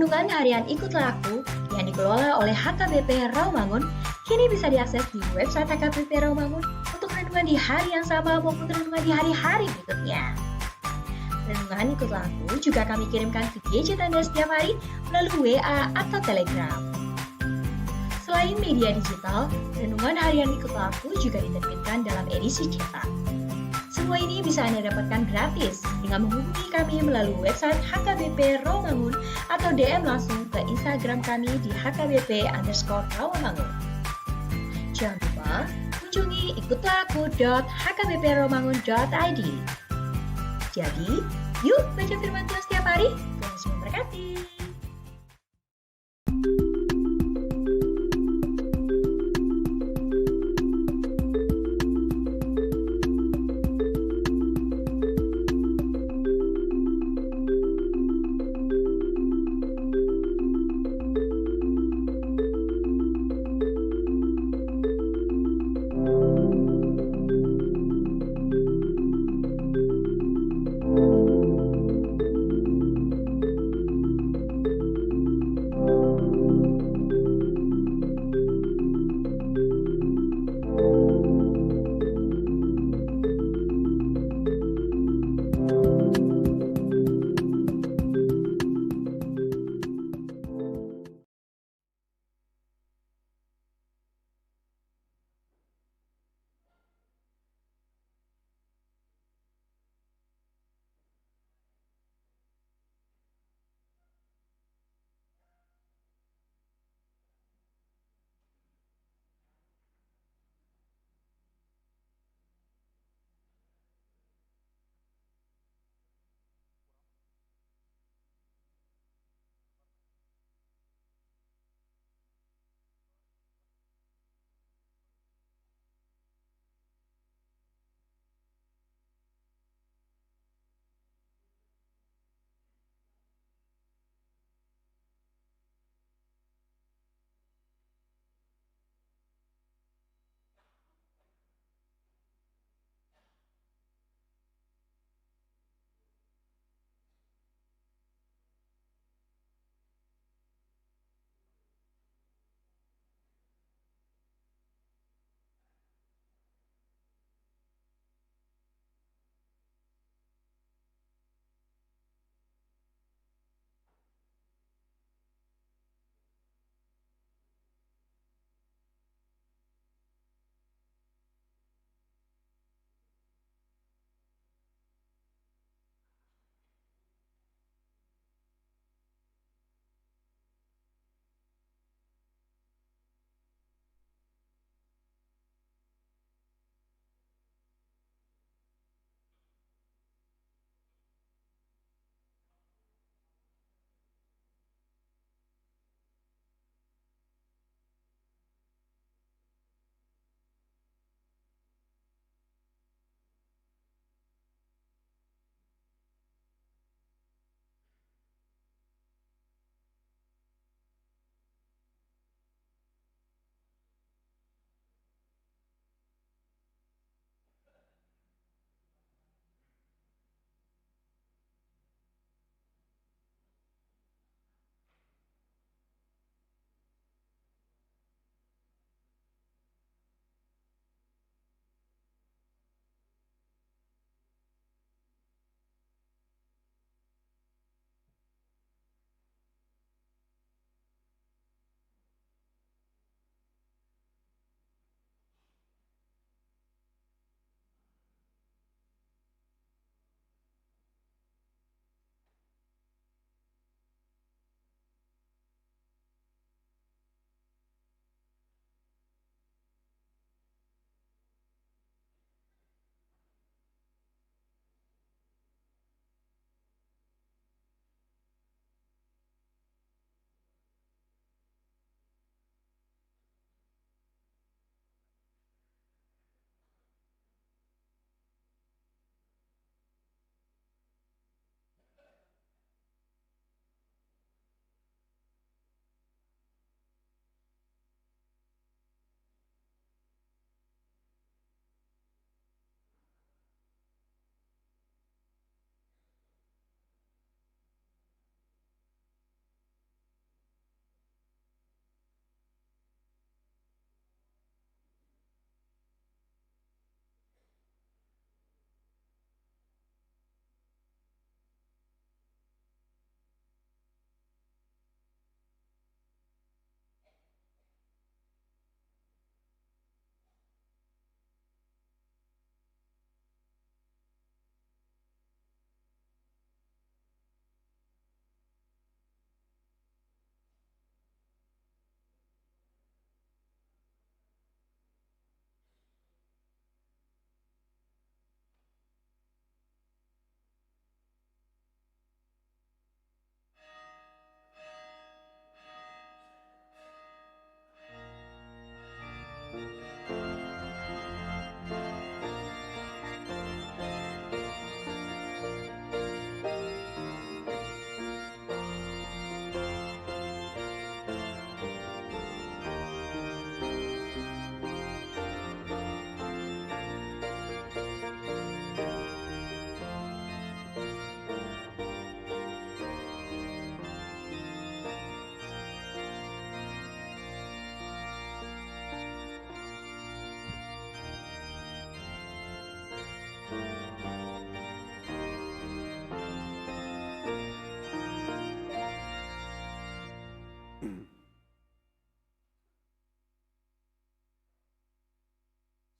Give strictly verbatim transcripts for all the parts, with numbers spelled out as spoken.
Renungan harian Ikutlah Aku yang dikelola oleh H K B P Rawamangun kini bisa diakses di website H K B P Rawamangun untuk renungan di hari yang sama maupun renungan di hari-hari berikutnya. Renungan Ikutlah Aku juga kami kirimkan ke gadget Anda setiap hari melalui W A atau Telegram. Selain media digital, renungan harian Ikutlah Aku juga diterbitkan dalam edisi cetak. Semua ini bisa Anda dapatkan gratis dengan menghubungi kami melalui website H K B P Rawamangun atau D M langsung ke Instagram kami di H K B P underscore Rawamangun. Jangan lupa kunjungi ikutlah aku dot H K B P rawamangun dot I D. Jadi, yuk baca firman Tuhan setiap hari. Tuhan Yesus memberkati.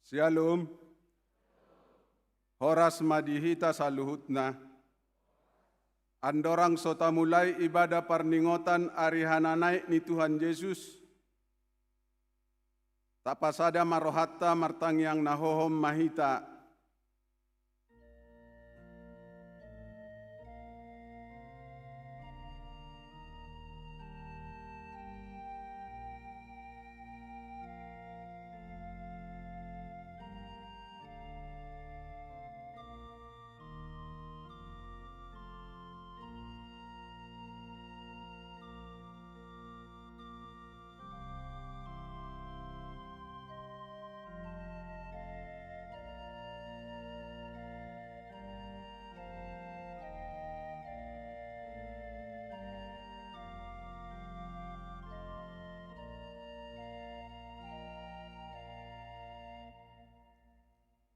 Syalom. Horas ma di hita saluhutna. Andorang so tamulai ibadah parningotan ari hananaek ni Tuhan Jesus, tapasada ma rohanta, martangiang na hohom ma hita.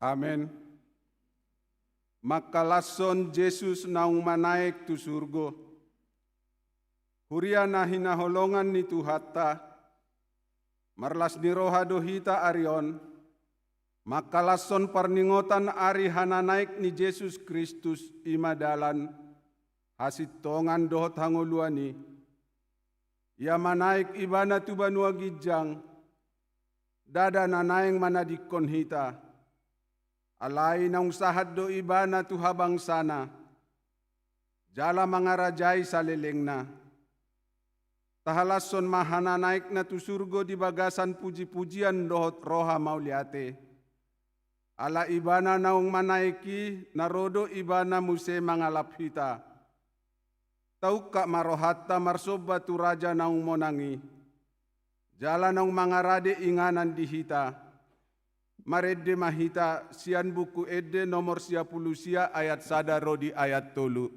Amen. Mangkalashon Jesus naung manaek tu surgo. Huria na hinaholongan ni Tuhanta, marlas ni roha do hita ari on, mangkalashon parningotan ari hananaek ni Jesus Kristus, i ma dalan, hasintongan dohot hangoluan i. Ia manaek Ibana tu banua ginjang, ndada na naeng manadingkon hita. Alai naung sahat do Ibana tu habangsana, jala mangarajai salelengna. Tahalashon ma hananaekna tu surgo di bagasan pujipujian dohot roha mauliate. Ala Ibana naung manaek i, na ro do Ibana muse mangalap hita. Taungkap ma rohanta marsomba tu Raja naung monang i, jala naung mangarade inganan di hita. Marende ma hita sian Buku Ende nomor sia pulu sia, ayat sada ro di ayat tolu.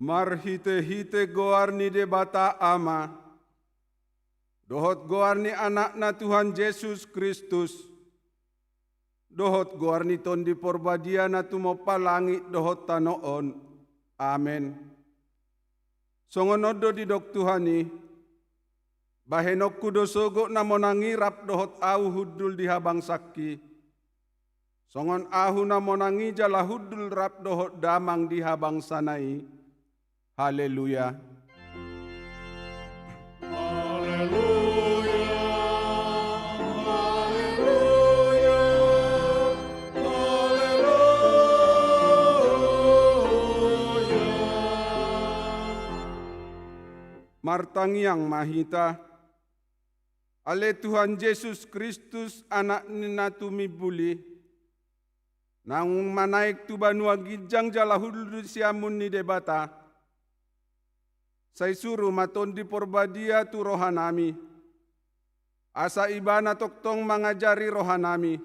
Marhite-hite goar ni Debata Ama, dohot goar ni Anakna Tuhan Jesus Kristus, dohot goar ni Tondi Porbadia na tumompa langit dohot tano on. Amen. Songon on do didok Tuhan i: Bahenonku do sogot na monang i rap dohot ahu hundul di habangsangki, songon ahu na monang i jala hundul rap dohot damang di habangsana i. Haleluya. Haleluya, haleluya, haleluya. Martangiang ma hita. Ale Tuhan Jesus Kristus, Anak ni na tumimbul i, naung manaek tu banua ginjang jala hundul di siamun ni Debata, sai suru ma Tondi Porbadia tu rohanami, asa Ibana tongtong mangajari rohanami.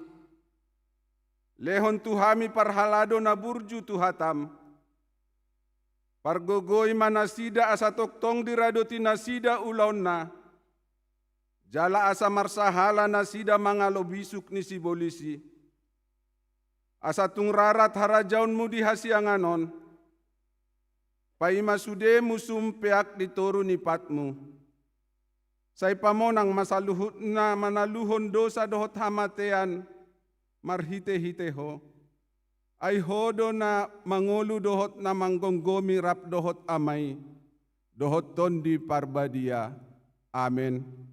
Lehon tu hami parhalado na burju tu hatam. Pargogoi ma nasida asa tongtong diradoti nasida ulaonna, jala asa marsahala nasida mangalo bisuk ni sibolis i. Asa tung rarat harajaonmu di hasiangan on, paima sude musum peak di toru ni patmu. Sai pamonang ma saluhutna manaluhon dosa dohot hamatean marhite-hite Ho. Ai Ho do na mangolu dohot na manggomgomi rap dohot Ama i, dohot Tondi Parbadia. Amen.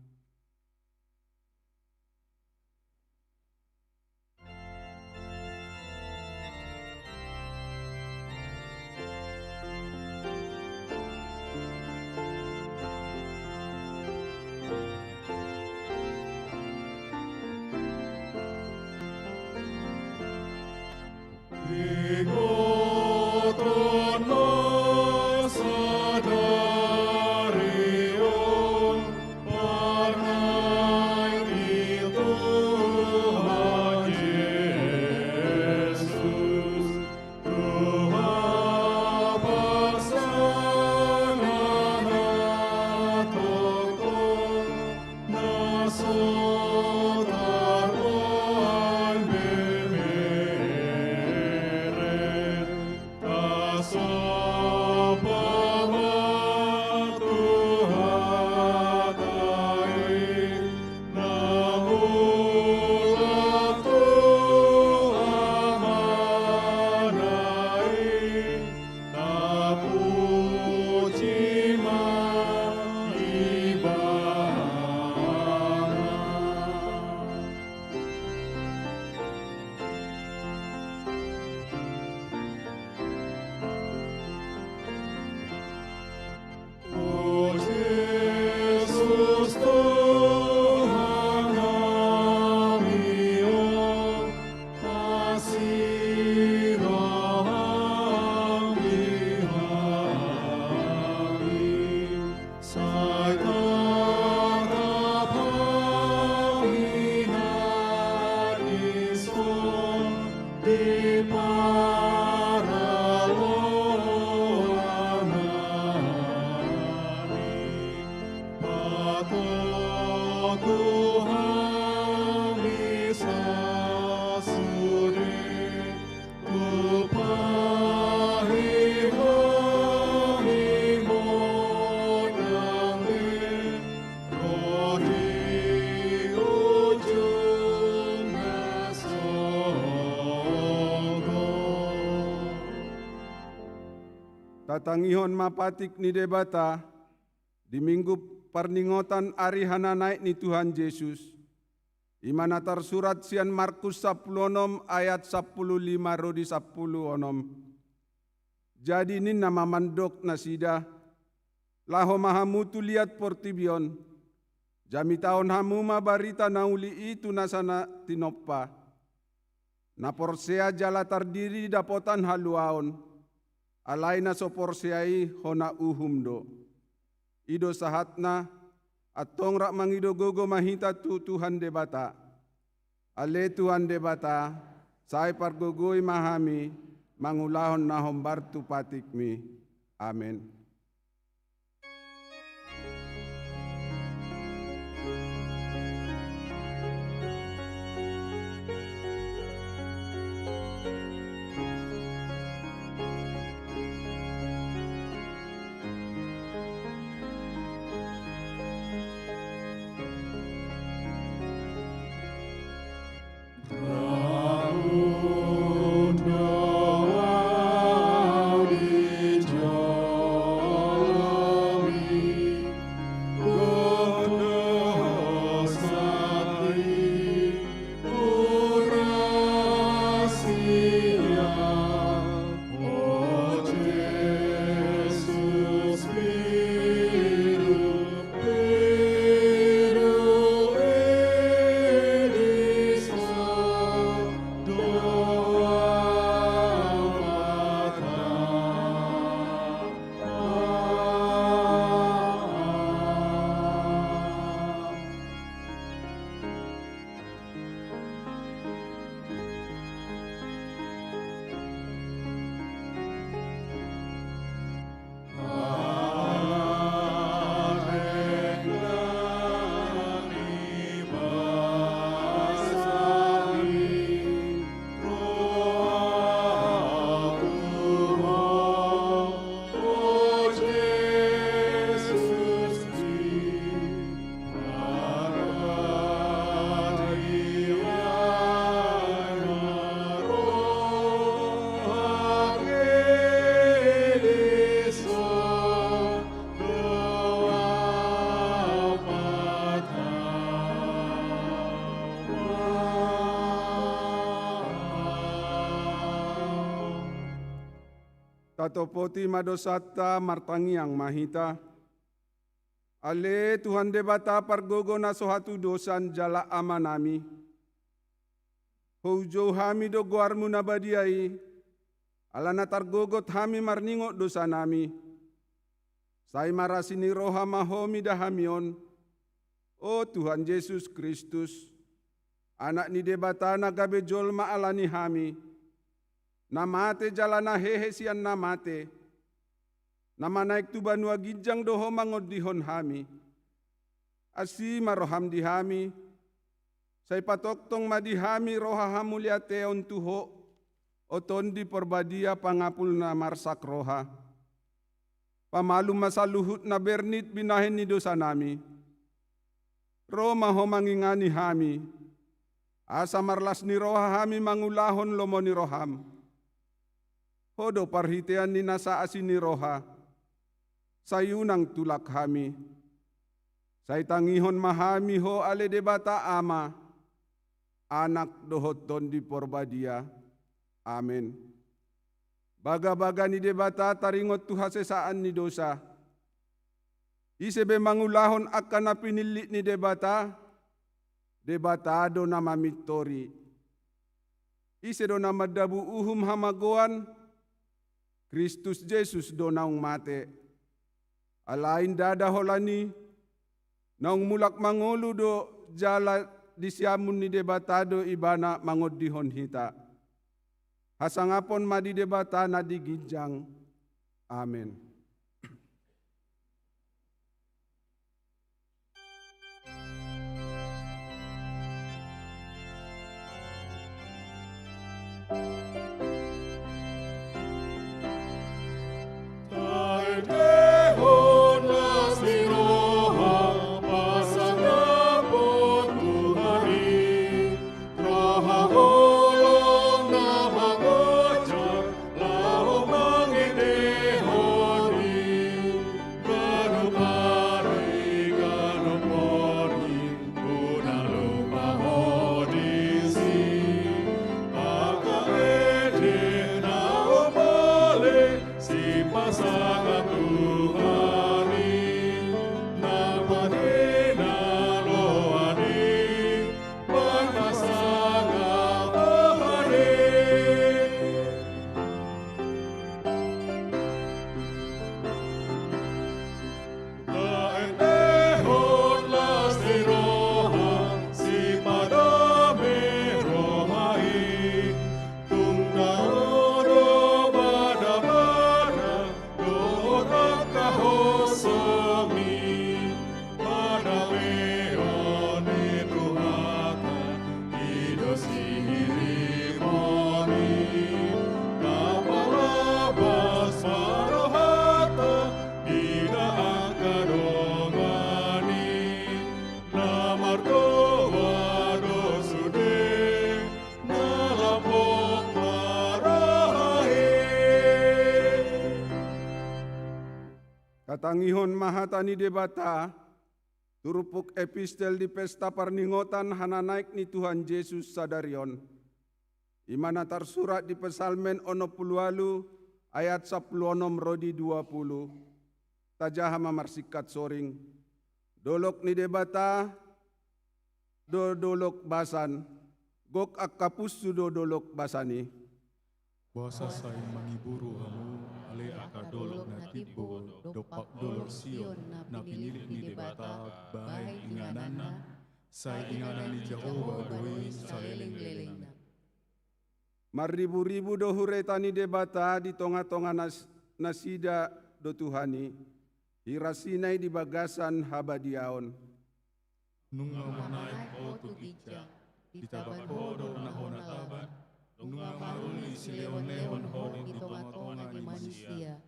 Tatangihon ma patik ni Debata di Minggu parningotan ari hananaek ni Tuhan Jesus. I ma na tarsurat sian Markus sampulu onom ayat sampulu lima ro di sampulu onom. Jadi ninna ma mandok nasida: Laho ma hamu tu liat portibi on, jamitahon hamu ma barita na uli i tu nasa na tinompa. Na porsea jala tardiri dapotan haluaon, alai na so porsea i hona uhum do. I do sahatna, antong rap mangido gogo ma hita tu Tuhan Debata. Ale Tuhan Debata, sai pargogoi ma hami mangulahon na hombar tu patikmi. Amen. Tatopoti ma dosanta, martangiang ma hita. Ale Tuhan Debata pargogo na so hatudosan jala Amanami, houjou hami do goarmu na badia i, ala na targogot hami marningot dosanami. Sai marasi ni roha ma Ho mida hami on, o Tuhan Jesus Kristus, Anak ni Debata na gabe jolma ala ni hami, na mate jala na hehe sian na mate, na manaek tu banua ginjang do Ho mangondihon hami. Asi ma roham di hami, sai patongtong ma di hami roha hamuliateon tu Ho, o Tondi Porbadia pangapul na marsak roha. Pamalum ma saluhut na bernit binahen ni dosanami. Ro ma Ho mangingani hami, asa marlas ni roha hami mangulahon lomo ni roham. Ho do parhitean ni nasa asi ni roha, sai unang tulak hami. Sai tangihon ma hami Ho ale Debata Ama, Anak dohot Tondi Porbadia. Amen. Bagabaga ni Debata taringot tu hasesaan ni dosa. Ise be mangulahon angka na pinillit ni Debata, Debata do na mamintori. Ise do na mandabu uhum hamagoan, Kristus Jesus do naung mate. Alai ndada holan i, naung mulak mangolu do jala di siamun ni Debata do Ibana mangondihon hita. Hasangapon ma di Debata na di ginjang. Amen. Tangihon ma hata ni Debata, turpuk epistel di pesta parningotan hananaek ni Tuhan Jesus sadari on. I ma na tarsurat di Psalmen onom pulu ualu ayat sampulu onom ro di dua pulu. Tajaha ma marsingkat soring. Dolok ni Debata do dolok Basan, gok angka punsu do dolok Basan i. Boasa sai mangiburu hamu, ale angka dolok na timbo dompak dolok Sion na pinillit ni Debata bahen ingananna? Sai inganan ni Jahowa do i salelenglelengna. Marriburibu do hureta ni Debata di tongatonga nas-, nasida do Tuhan i, hirasina i di bagasan habadiaon. Nunga manaek ho tu ginjang, ditabak ho do na hona taban, nunga maruli silehonlehon ho di tongatonga ni manusia,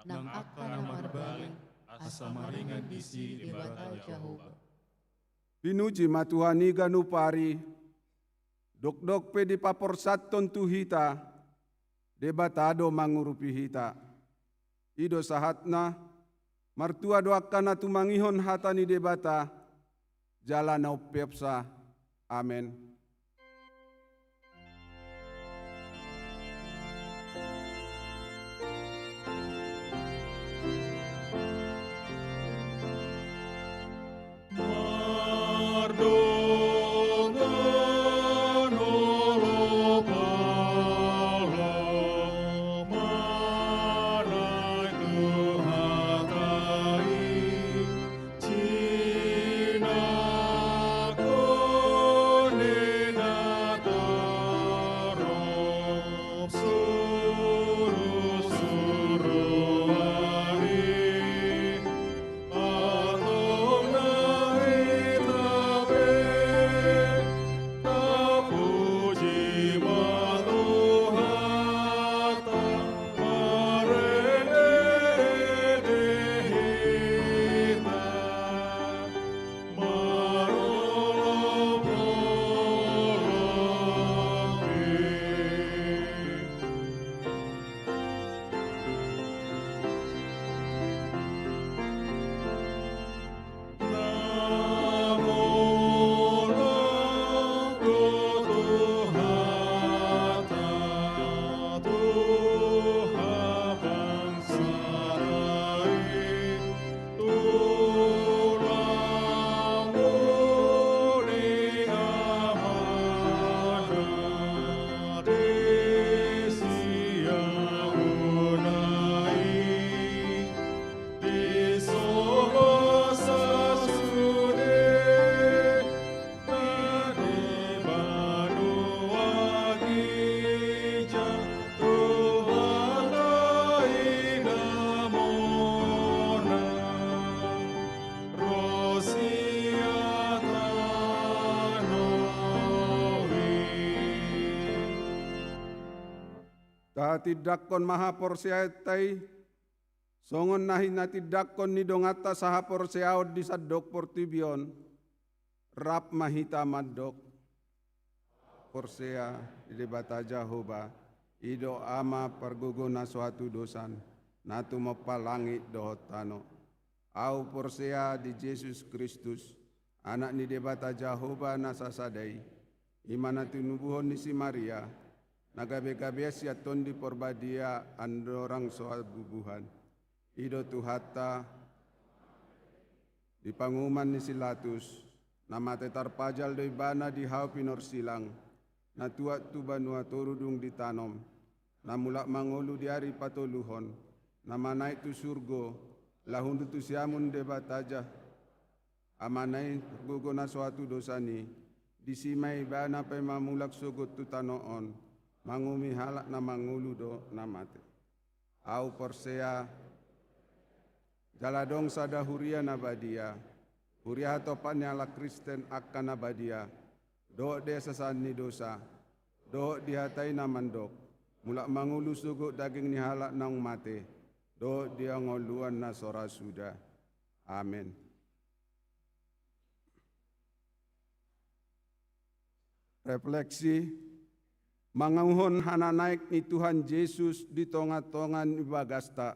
nang angka na marbalik, asa maringan disi Debata Jahowa. Pinuji ma Tuhan i ganup ari, dokdok pe dipaporsathon tu hita, Debata do mangurupi hita. I do sahatna, martua do angka na tumangihon hata ni Debata, jala na umpeopsa. Amen. Tahatindangkon ma haporseaonta i, songon na hinatindangkon ni donganta sahaporseaon di sandok portibi on. Rap ma hita mandok. Porsea di Debata Jahowa, i do Ama pargogo na so hatudosan, na tumompa langit dohot tano. Ahu porsea di Jesus Kristus, Anak ni Debata Jahowa na sasada i, i ma na tinubuhon ni si Maria, na gabegabean sian Tondi Porbadia andorang so habubuhan. I do Tuhanta. Di panguhuman ni si Latus, na mate tarpajal do ibana di hau pinorsilang, na tuat tu banua toru dung ditanom, na mulak mangolu di ari patoluhon, na manaek tu surgo, laho hundul tu siamun Debata Jahowa Amana i, pargogo na so hatudosan i, disi ma ibana paima mulak sogot tu tano on, manguhumi halak na mangolu dohot na mate. Ahu porsea, jala adong sada huria na badia, huria hatompak ni halak Kristen angka na badia, dohot di hasesaan ni dosa, dohot di hata i na mandok, mulak mangolu sogot daging ni halak naung mate, dohot di hangoluan na so ra suda. Amen. Refleksi, mangahuhon hananaek ni Tuhan Jesus di tongatonga ni bagasta.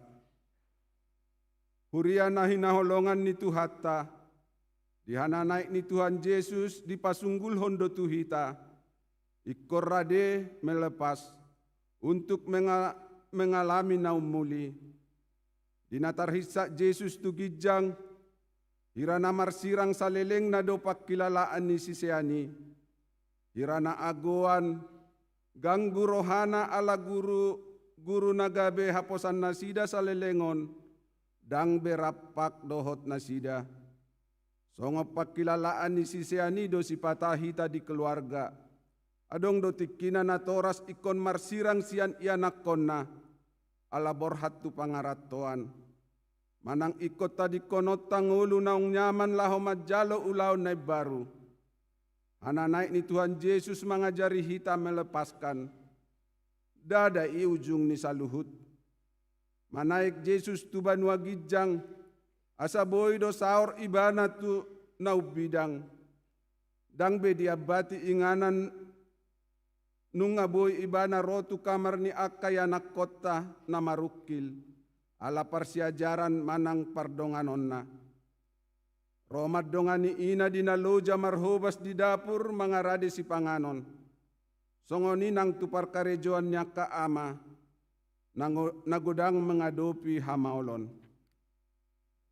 Huria na hinaholongan ni Tuhanta, di hananaek ni Tuhan Jesus dipasunggulhon do tu hita, ingkon rade melepas, untuk menga-, mengalami na ummuli. Di na tarhinsak Jesus tu ginjang, hira na marsirang salelengna do pangkilalaan ni sisean i. Hira na agoan, ganggu rohana ala guru, guru na gabe haposan nasida saleleng on, ndang be rampak dohot nasida. Songon pangkilalaan ni sisean i do sipata hita di keluarga. Adong do tingkina natoras ingkon marsirang sian ianakhonna, ala borhat tu pangarantoan. Manang ingkon tadingkononta ngolu naung nyaman laho manjalo ulaon na imbaru. Hananaek ni Tuhan Jesus mangajari hita melepaskan. Ndada i ujung ni saluhut. Manaek Jesus tu banua ginjang, asa boi do saor ibana tu na umbidang. Ndang be diambati inganan nunga boi ibana ro tu kamar ni angka ianakhonta na marungkil, ala parsiajaran manang pardonganonna. Ro ma dongani ina di na loja marhobas di dapur mangarade sipanganon. Songon i nang tu parkarejoan ni angka ama, na ngo-, na godang mangadopi hamaolon.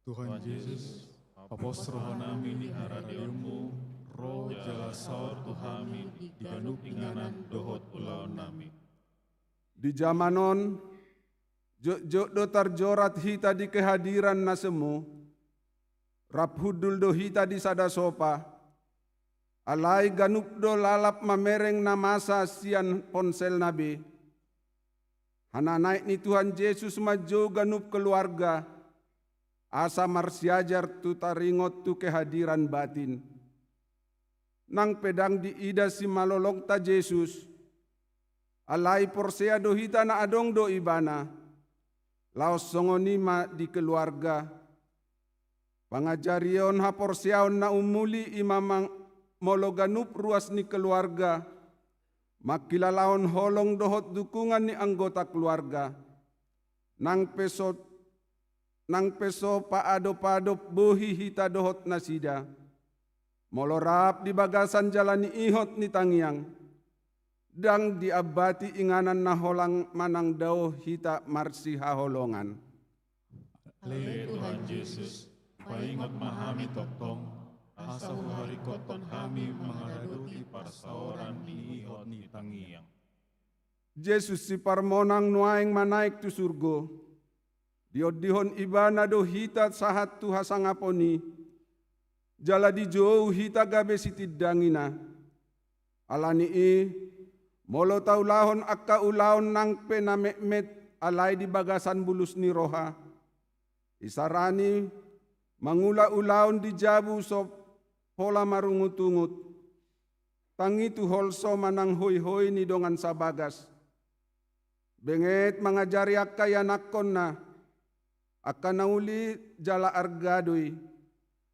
Tuhan Jesus, pos rohanami di haradeonmu, ro jala saor tu hami di ganup inganan dohot ulaonnami. Di jaman on, jotjot do tarjorat hita di kehadiran na semu, rap hundul do hita di sada sopa, alai ganup do lalap mamereng na masa sian ponselna be. Hananaek ni Tuhan Jesus manjou ganup keluarga, asa marsiajar tu taringot tu kehadiran batin. Nang pe ndang diida simalolongta Jesus, alai porsea do hita na adong do ibana. Laos songon i ma di keluarga. Pangajarion haporseaon na ummuli i ma mang-, molo ganup ruas ni keluarga mangkilalahon holong dohot dukungan ni anggota keluarga. Nang pe so, nang pe so paadopadop bohi hita dohot nasida. Molo rap di bagasan jala niihot ni tangiang, ndang diambati inganan na holang manang dao hita marsihaholongan. Ale Tuhan Jesus, paingot ma hami tongtong, asa huharingkothon hami mangaradoti parsaoran niihot ni tangiang. Jesus siparmonang nuaeng manaek tu surgo. Diondihon ibana do hita sahat tu hasangapon i, jala dijou hita gabe sitindangina. Ala ni i, molo taulahon angka ulaon nang pe na metmet alai di bagasan bulus ni roha, isarana mangula ulaon di jabu so pola marungutungut, tangi tu holso manang hoihoi ni dongan sabagas. Benget mangajari angka ianakhonna, angka na uli jala arga do i.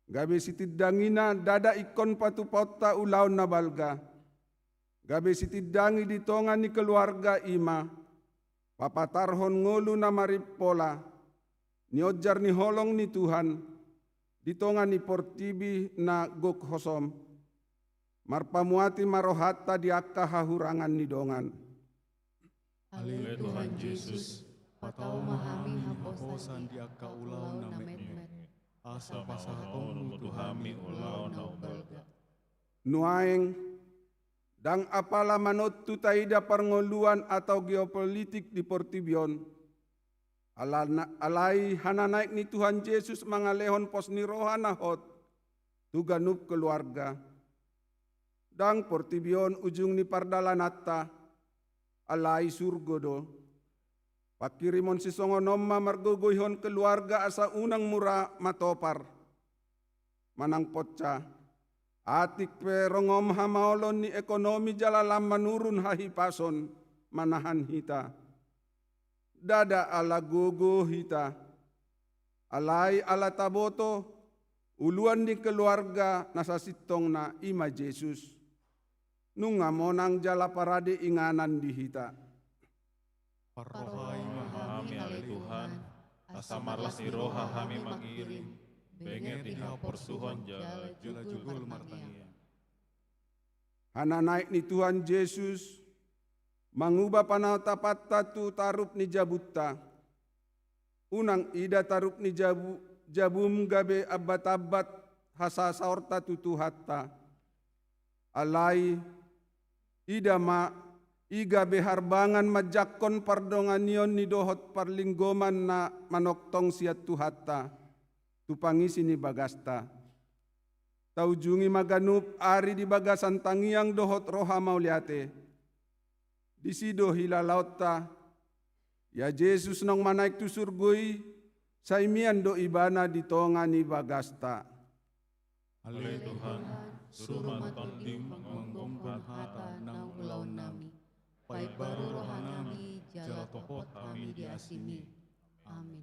Gabe sitindangina ndada ingkon patupaonta ulaon na balga. Gabe sitindangi di tonga ni keluarga i ma papatarhon ngolu na marimpola, nionjar ni holong ni Tuhan, di tonga ni portibi na gok hosom. Marpamuati ma rohanta di angka hahurangan ni dongan. Ale Tuhan Jesus, patau ma hami haposan di angka ulaon na metmet, asa pasahatonmu tu hami ulaon na umbalga. Nuaeng, ndang apala manontu taida parngoluan atau geopolitik di portibi on. Alana-, alai hananaek ni Tuhan Jesus mangalehon pos ni roha na hot tu ganup keluarga. Ndang portibi on ujung ni pardalananta, alai surgo do. Pangkirimon sisongon on ma margogoihon keluarga asa unang mura matopar manang ponca. Atik pe rongom hamaolon ni ekonomi jala lam manurun hahipason manahan hita. Ndada ala gogo hita, alai ala taboto uluan ni keluarga na sasintongna, i ma Jesus. Nunga monang jala parade inganan di hita. Parrohai ma hami ale Tuhan, Asa marlas ni roha hami mangirim, benget di haporsuhon jala jugul martangiang. Hananaek ni Tuhan Jesus, manguba panatapanta tu tarup ni jabunta. Unang ida tarup ni jabu, jabum gabe ambat-ambat hasasaorta tu Tuhanta. Alai, ida ma, i gabe harbangan manjangkon pardonganion ni dohot parlinggoman na manongtong sian Tuhanta, tu pangisi ni bagasta. Taujungi ma ganup ari di bagasan tangiang dohot roha mauliate. Disi do hilalaonta, ia Jesus naung manaek tu surgo i, sai mian do Ibana di tonga ni bagasta. Ale Tuhan, suruh ma tondim manggomgomhon hata na ulaonnami. Paimbaru rohanami, jala topot hami di asimi. Amin.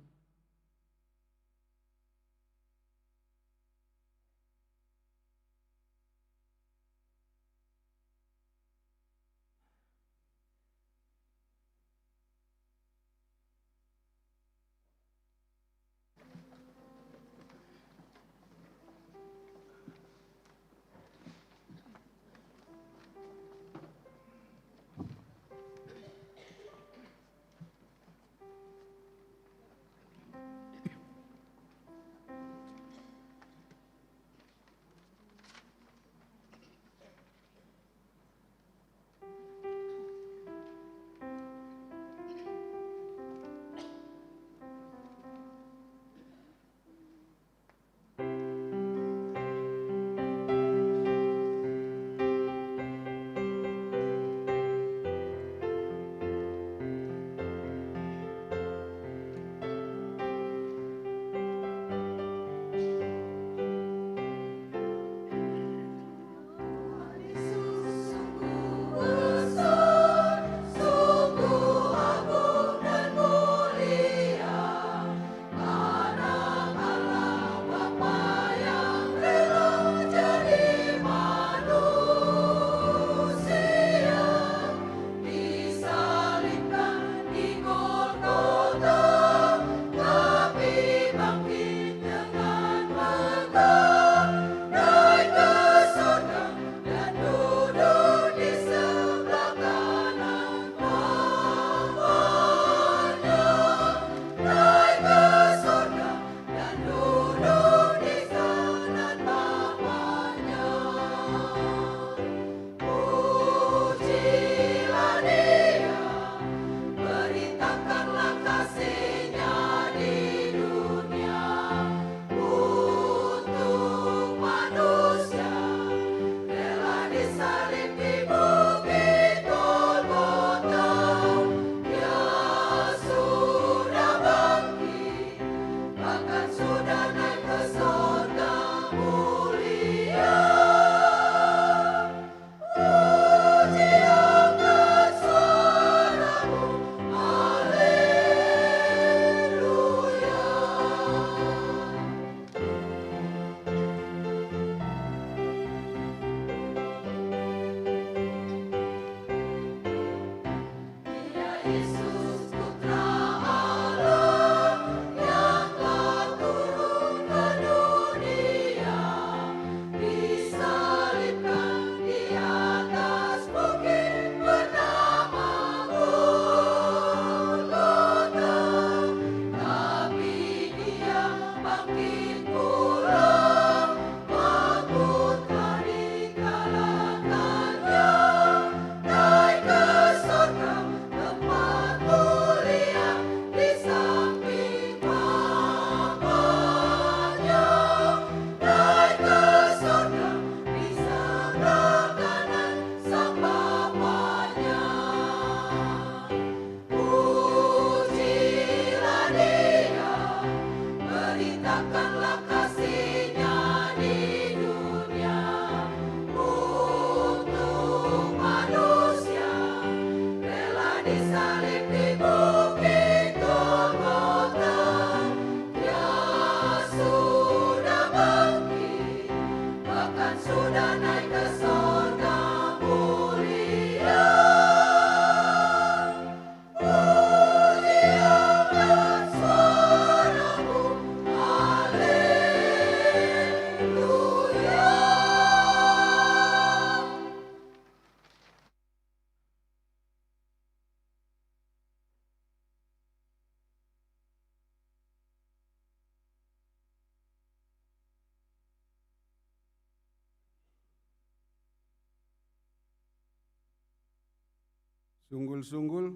Sunggul-sunggul.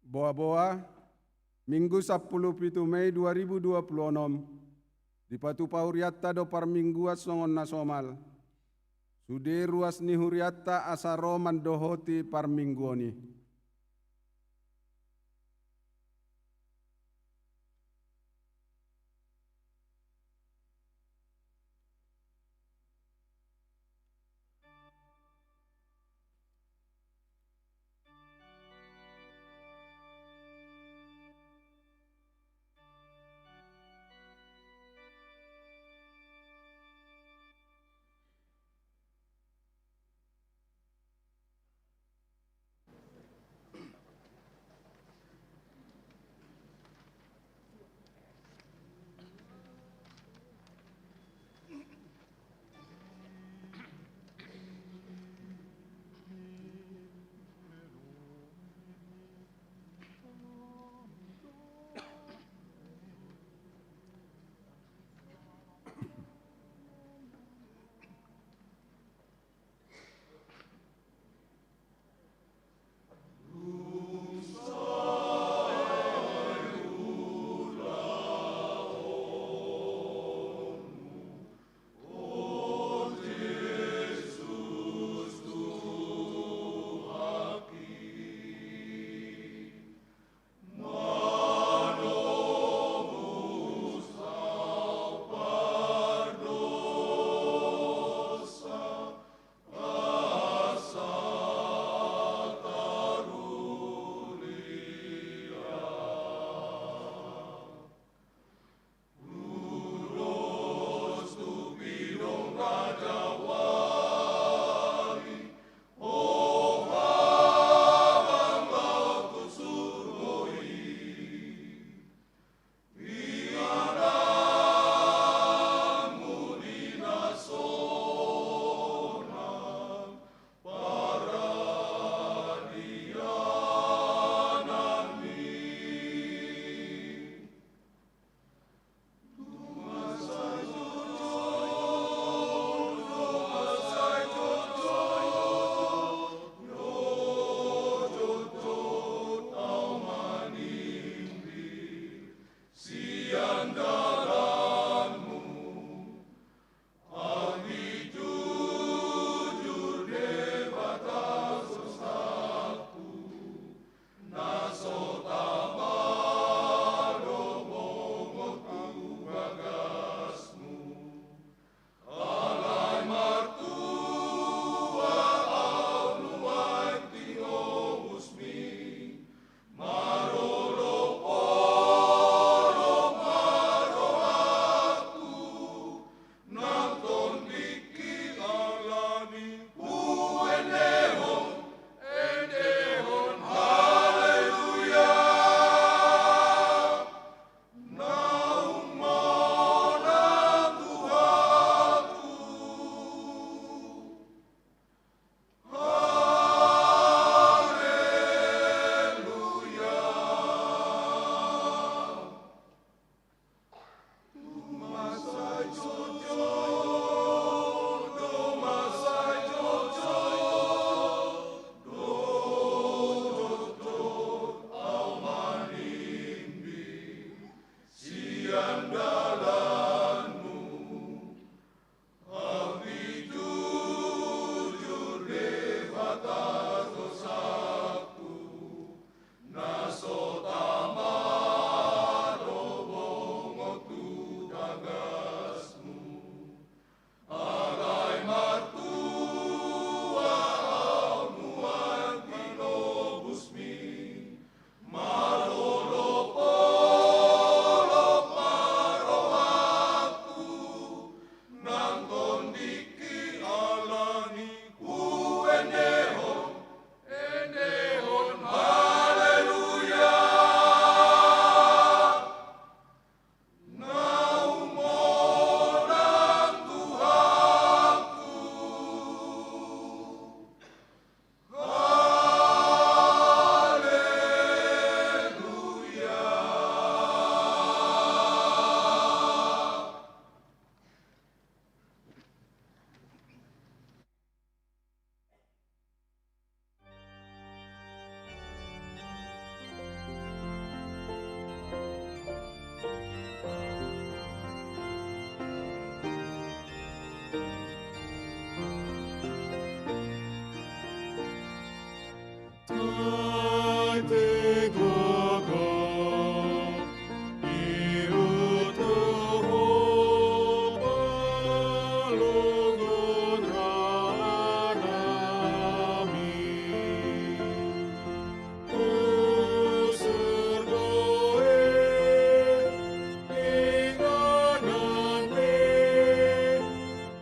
Boa-boa, Minggu sampulu pitu Mei dua ribu dua puluh onom, dipatupa hurianta do parmingguan songon na somal. Sude ruas ni hurianta asa ro mandohoti parmingguon i.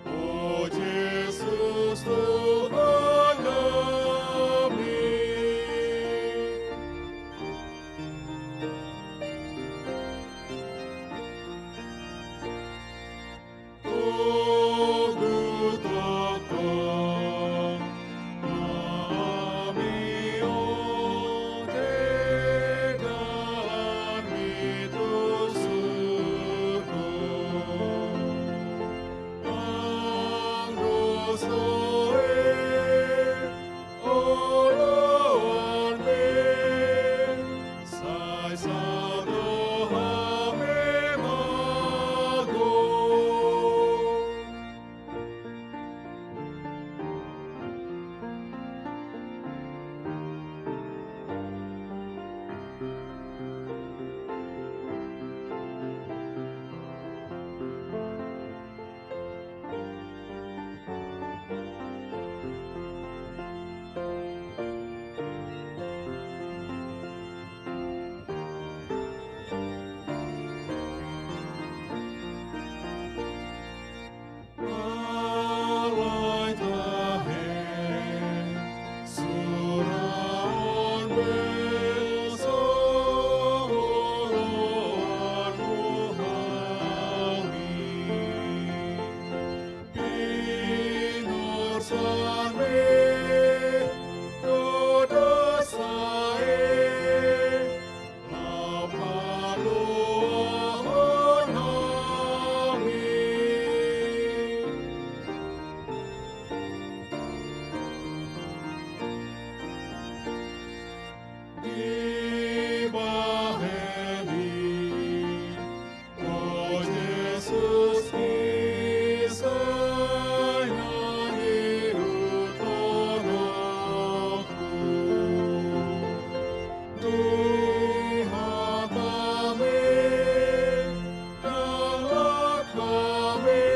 O Jesus, Tuhan nami. Togu tongtong nami, o teganmi tu surgo. Anggo soe oloanmi, sai sahat do hami mago. Alai tahe, suraon be soloanmu hami. Pinorsanmi do dosa i, laho paluahon hami. Dibahen i, o Jesus, i sai na niruthononku. Di hatami ndang langkami,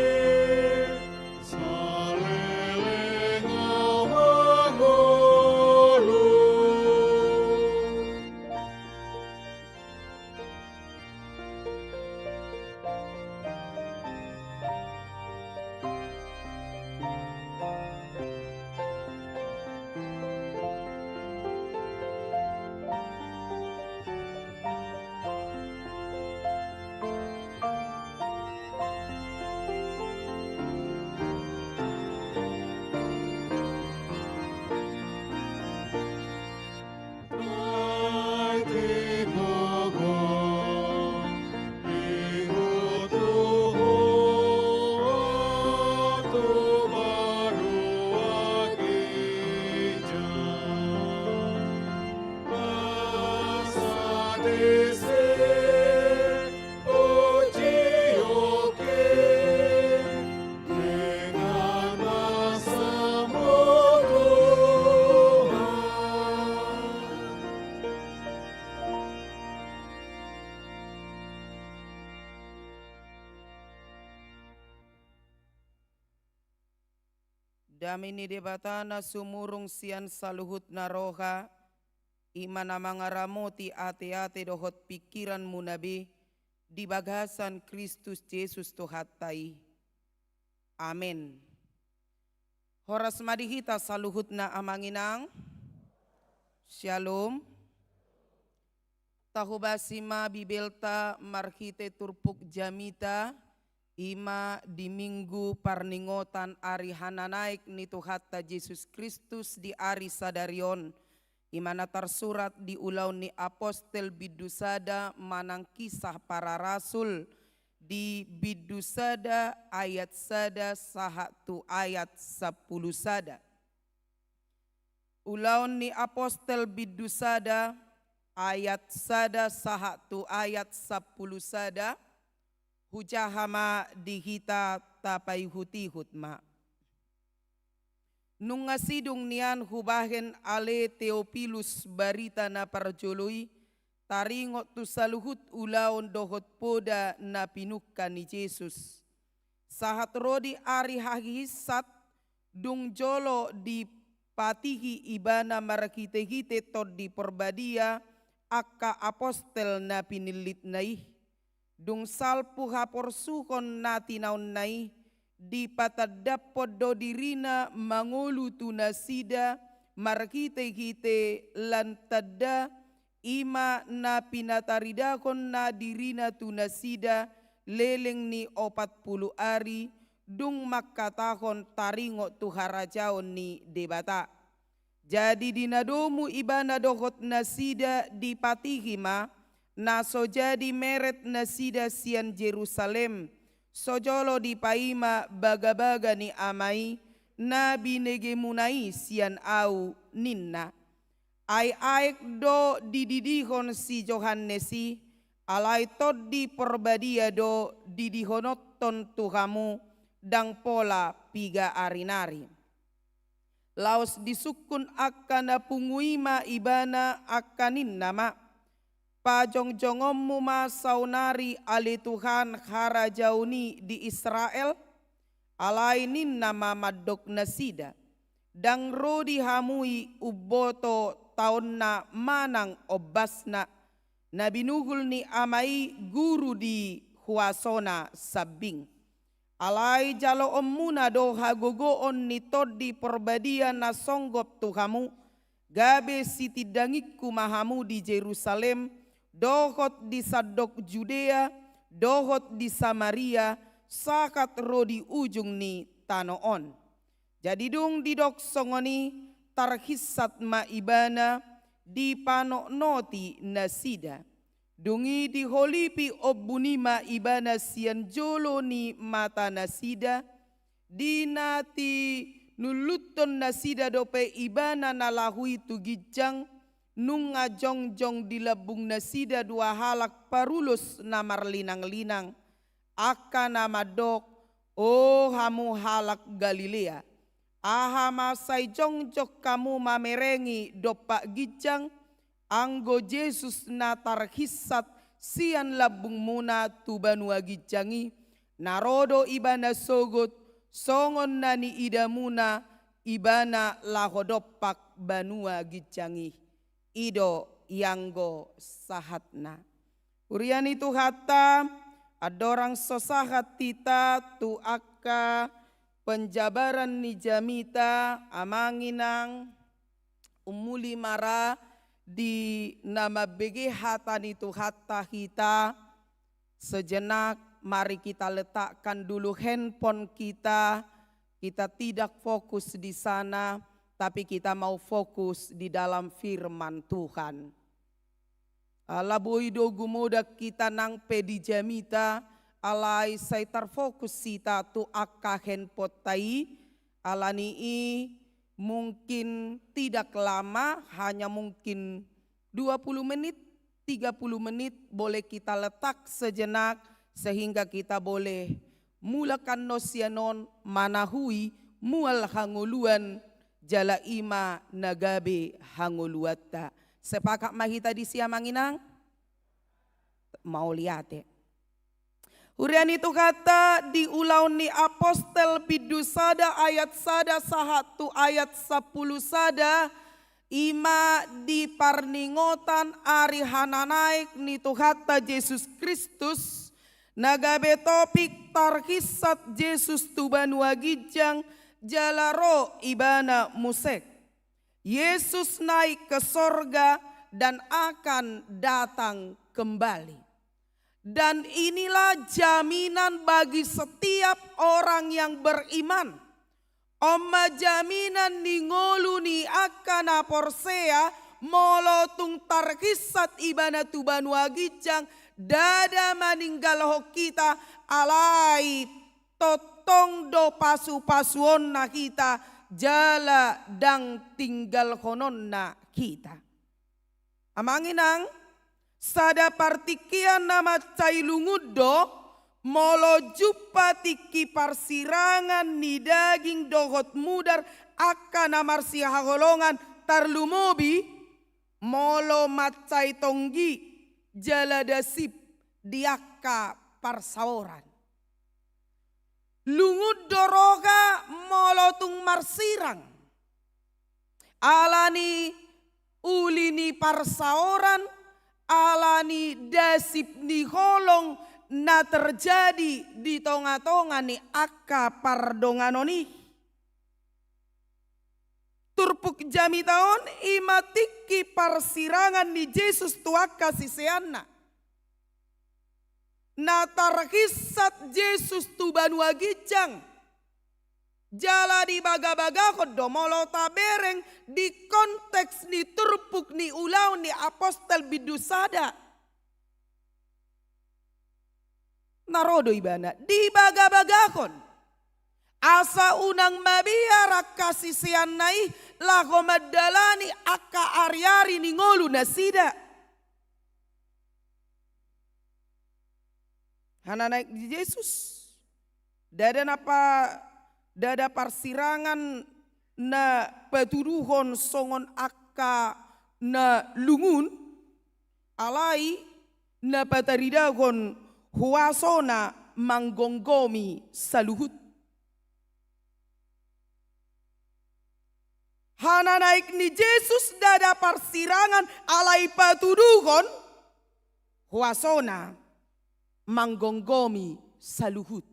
saleleng au mangolu. Dengan masa moto. Dame ni Debata na sumurung sian saluhutna roha, i ma na mangaramoti ateate dohot pingkiranmuna be di bagasan Kristus Jesus Tuhanta i. Amen. Horas ma di hita saluhutna amang inang. Syalom. Tahobasi ma Bibelta marhite turpuk jamita, i ma di Minggu parningotan ari hananaek ni Tuhanta Jesus Kristus di ari sadari on, i ma na tarsurat di Ulaon ni Apostel bindu sada manang Kisah Para Rasul di bindu sada ayat sada sahat tu ayat sampulu sada. Ulaon ni Apostel bindu sada ayat sada sahat tu ayat sampulu sada, hujaha ma di hita tapaihutihut ma. Nunga sidung nian hubahen ale Teopilus barita na parjolo i, taringot tu saluhut ulaon dohot poda na pinungka ni Jesus. Sahat ro di ari hahihinsat, dung jolo dipatihi ibana marhite-hite Tondi Porbadia angka apostel na pinillitna i. Dung salpu haporsuhon na tinaonna i, dipatandaphon do dirina mangolu tu nasida marhite-hite lan tanda, i ma na pinataridahon na dirina tu nasida leleng ni opat pulu ari, dung mangkatahon taringot tu harajaon ni Debata. Jadi di na domu ibana dohot nasida dipatihi ma, na so jadi meret nasida sian Jerusalem, so jolo dipaima bagabaga ni Ama i na binegemuna i sian ahu, ninna. Ai aek do dididihon si Johannes i, alai Tondi Porbadia do didihononhon tu hamu, ndang pola piga ari nari. Laos disungkun angka na pungu i ma ibana, angka ninna ma, pajongjongonmu ma saonari ale Tuhan harajaon i di Israel? Alai ninna ma mandok nasida, ndang ro di hamu i umboto taonna manang ombasna, na binuhul ni Ama i guru di huasona sambing. Alai jaloonmuna do hagogoon ni Tondi Porbadia na songgop tu hamu, gabe sitindangingku ma hamu di Jerusalem, dohot di sandok Judea, dohot di Samaria, sahat ro di ujung ni tano on. Jadi dung didok songon i, tarhinsat ma ibana, dipanotnoti nasida. Dung i diholipi ombun i ma ibana sian jolo ni mata nasida, di na tinulluthon nasida dope ibana na laho i tu ginjang, nunga jongjong di lambung nasida dua halak parulos na marlinang-linang, angka na mandok, O hamu halak Galilea, aha ma sai jongjong hamu mamerengi dompak ginjang, anggo Jesus na tarhinsat sian lambungmuna tu banua ginjang i, na ro do ibana sogot, songon na niidamuna ibana laho dompak banua ginjang i. I do ianggo sahatna. Huria ni Tuhanta, andorang so sahat hita tu angka penjabaran ni jamita, amang inang, umuli ma ra di na mambege hata ni Tuhanta hita, sejenak mari kita letakkan dulu handphone kita, kita tidak fokus di sana, tapi kita mau fokus di dalam firman Tuhan. Ala boi do gumodang hita nang pe di jamita, alai sai tarfokus hita tu angka handphoneta i, alani i mungkin tidak lama, hanya mungkin dua puluh menit, tiga puluh menit, boleh kita letak sejenak, sehingga kita boleh mulak annon sian on manahui mual hangoluan, jala i ma na gabe hangoluanta. Sepakat ma hita disi, amang inang? Mauliate. Huria ni Tuhanta, di Ulaon ni Apostel bindu sada ayat sada sahat tu ayat sampulu sada, i ma di parningotan ari hananaek ni Tuhanta Jesus Kristus, na gabe topik tarhinsat Jesus tu banua ginjang jala ro ibana muse. Yesus naik ke sorga dan akan datang kembali. Dan inilah jaminan bagi setiap orang yang beriman. On ma jaminan ni ngolu ni angka na porsea, molo tung tarhinsat ibana tu banua ginjang, ndada maninggalhon hita, alai tongtong do pasupasuonna hita, jala ndang tinggalhononna hita. Amang inang, sada partingkian na mansai lungun do, molo jumpa tingki parsirangan ni daging dohot mudar angka na marsihaholongan, tarlumobi molo mansai tonggi jala dasip di angka parsaoran. Lungun do roha molo tung marsirang. Ala ni uli ni parsaoran, ala ni dasip ni holong na terjadi di tonga-tonga ni angka pardonganon i. Turpuk jamita on i ma tingki parsirangan ni Jesus tu angka siseanna. Na tarhinsat Jesus tu banua ginjang. Jala dibagabagahon do molo tabereng di konteks ni turpuk ni Ulaon ni Apostel bindu sada. Na ro do ibana dibagabagahon. Asa unang mabiar angka siseanna i laho mandalani angka ari-ari ni ngolu nasida. Hananaek ni Jesus. Ndada na pa, ndada parsirangan na patuduhon songon angka na lungun, alai na pataridahon huasona manggomgomi saluhut. Hananaek ni Jesus ndada parsirangan alai patuduhon huasona manggomgomi saluhut.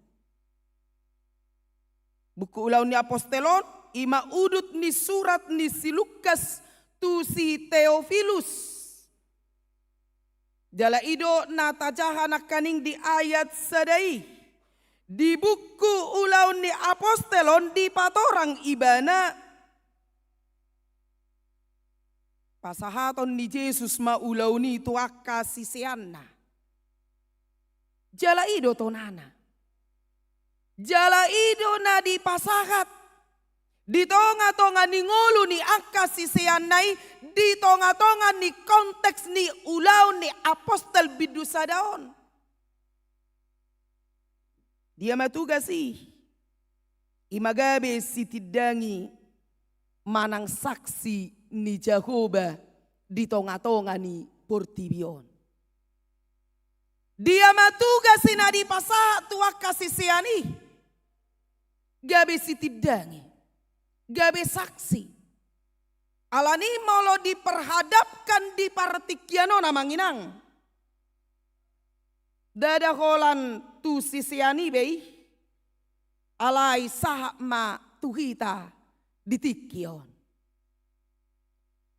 Buku Ulaon ni Apostel on, i ma udut ni surat ni si Lukas tu si Teofilus. Jala i do na tajaha nangkaning di ayat sada i. Di buku Ulaon ni Apostel on dipatorang ibana. Pasahaton ni Jesus ma ulaon i tu angka siseanna. Jala i do tonana. Jala i do na dipasahat di tonga-tonga ni ngolu ni angka siseanna i, di tonga-tonga ni konteks ni Ulaon ni Apostel bindu sada on. Dia ma tugas i? I ma gabe sitindangi manang saksi ni Jahowa di tonga-tonga ni portibi on. Dia ma tugas i na dipasahat tu angka sisean i? Gabe sitindangi, gabe saksi. Alani molo diperhadapkan di partingkian on, amang inang, ndada holan tu sisean i be i, alai sahat ma tu hita di tingki on.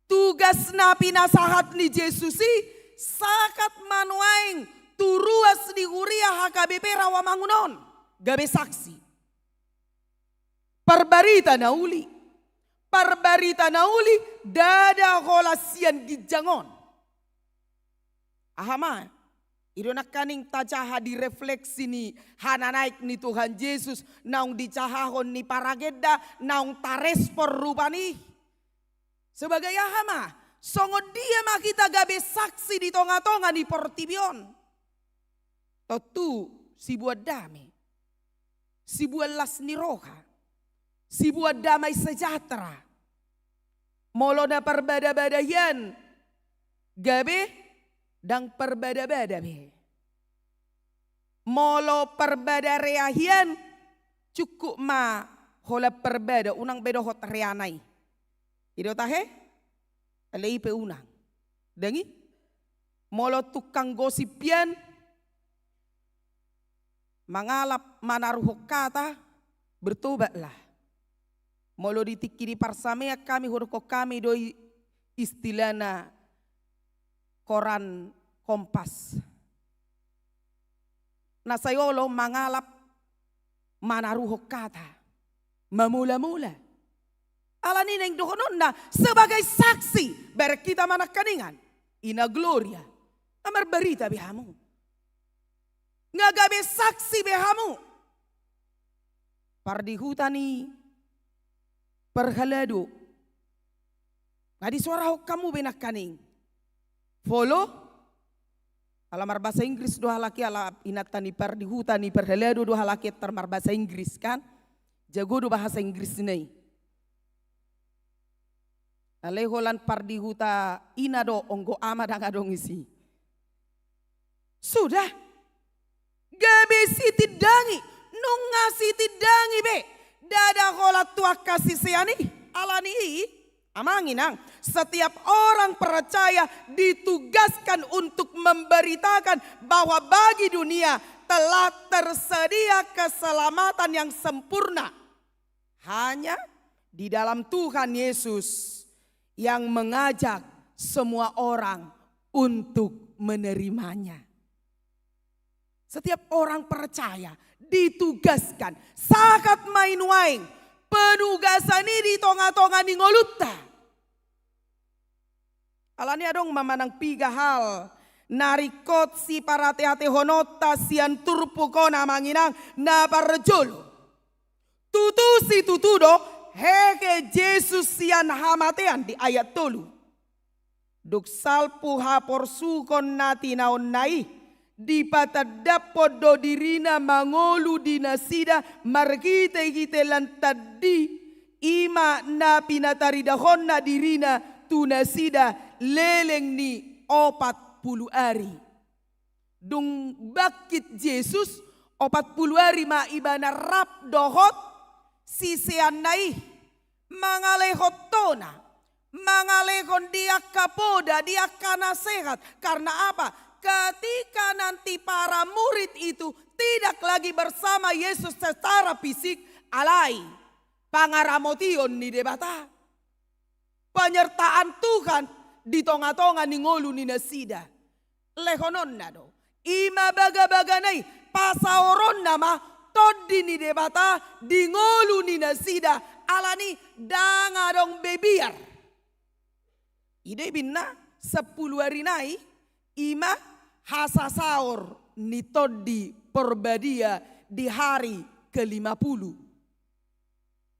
Tugas na pinasahat ni Jesus i sahat ma nuaeng tu ruas ni huria H K B P Rawamangun on, gabe saksi. Parbarita na uli. Parbarita na uli, ndada holan sian ginjang on. Aha ma? I do nangkaning tajaha di refleksi ni hananaek ni Tuhan Jesus, naung dijahahon ni paragenda, naung tarespon rupani. Sebagai aha ma? Songon dia ma hita gabe saksi di tonga-tonga ni portibi on? Tontu siboan dame, siboan las ni roha, siboan damai sejahtera. Molo na parbada-bada hian, gabe ndang parbada-bada be. Molo parbada rea hian, cukup ma holan parbada, unang be dohot reana i. I do tahe? Alai i pe unang. Ndang i? Molo tukang gosip hian, mangalap manaruhon hata, bertobatlah. Molo di tingki ni parsamean hami, hudokkon hami do i istilahna koran Kompas. Na sai olo mangalap manaruhon hata, mamula-mula. Alani naeng dohononna sebagai saksi, bereng hita ma nangkaningan. Ina Gloria, nga marbarita be hamu. Nga gabe saksi be hamu. Pardihuta ni parhalado. Nga disuarahon hamu be nangkaning. Follow. Ala marbahasa Inggris do halak i, ala inanta ni pardihuta ni parhalado do halak i, tar marbahasa Inggris kan. Jago do bahasa Inggrisna i. Alai holan pardihuta ina do, onggo ama ndang adong disi. Sudah. Gabe sitindangi, nunga sitindangi be. Ndada holan tu angka sisean i, alani i, amang inang, setiap orang percaya ditugaskan untuk memberitakan bahwa bagi dunia telah tersedia keselamatan yang sempurna. Hanya di dalam Tuhan Yesus yang mengajak semua orang untuk menerimanya. Setiap orang percaya ditugaskan, sahat ma i nuaeng, penugasan i di tonga-tonga ni ngolunta. Alani adong ma manang piga hal na ringkot siparateatehononta sian turpuk on, amang inang, na parjolo. Tutu situtu do hehe Jesus sian hamatean, di ayat tolu. Dung salpu haporsuhon na tinaonna i, dipatandaphon do dirina mangolu di nasida marhitehite lan tandi, i ma na pinataridahonna dirina tu nasida leleng ni opat pulu ari. Dung bangkit Jesus, opat pulu ari ma ibana rap dohot siseanna i, mangalehon tona, mangalehon di angka poda, di angka na sehat. Karena apa? Ketika nanti para murid itu tidak lagi bersama Yesus secara fisik, alai pangaramotion ni Debata, penyertaan Tuhan di tonga-tonga ni ngolu ni nasida. Lehononna do, i ma bagabagana i, pasaoronna ma Tondi ni Debata di ngolu ni nasida, alani ndang adong be biar. I do ibinna sampulu ari nai, i ma hasasaor ni Tondi Porbadia di hari kelima pulu.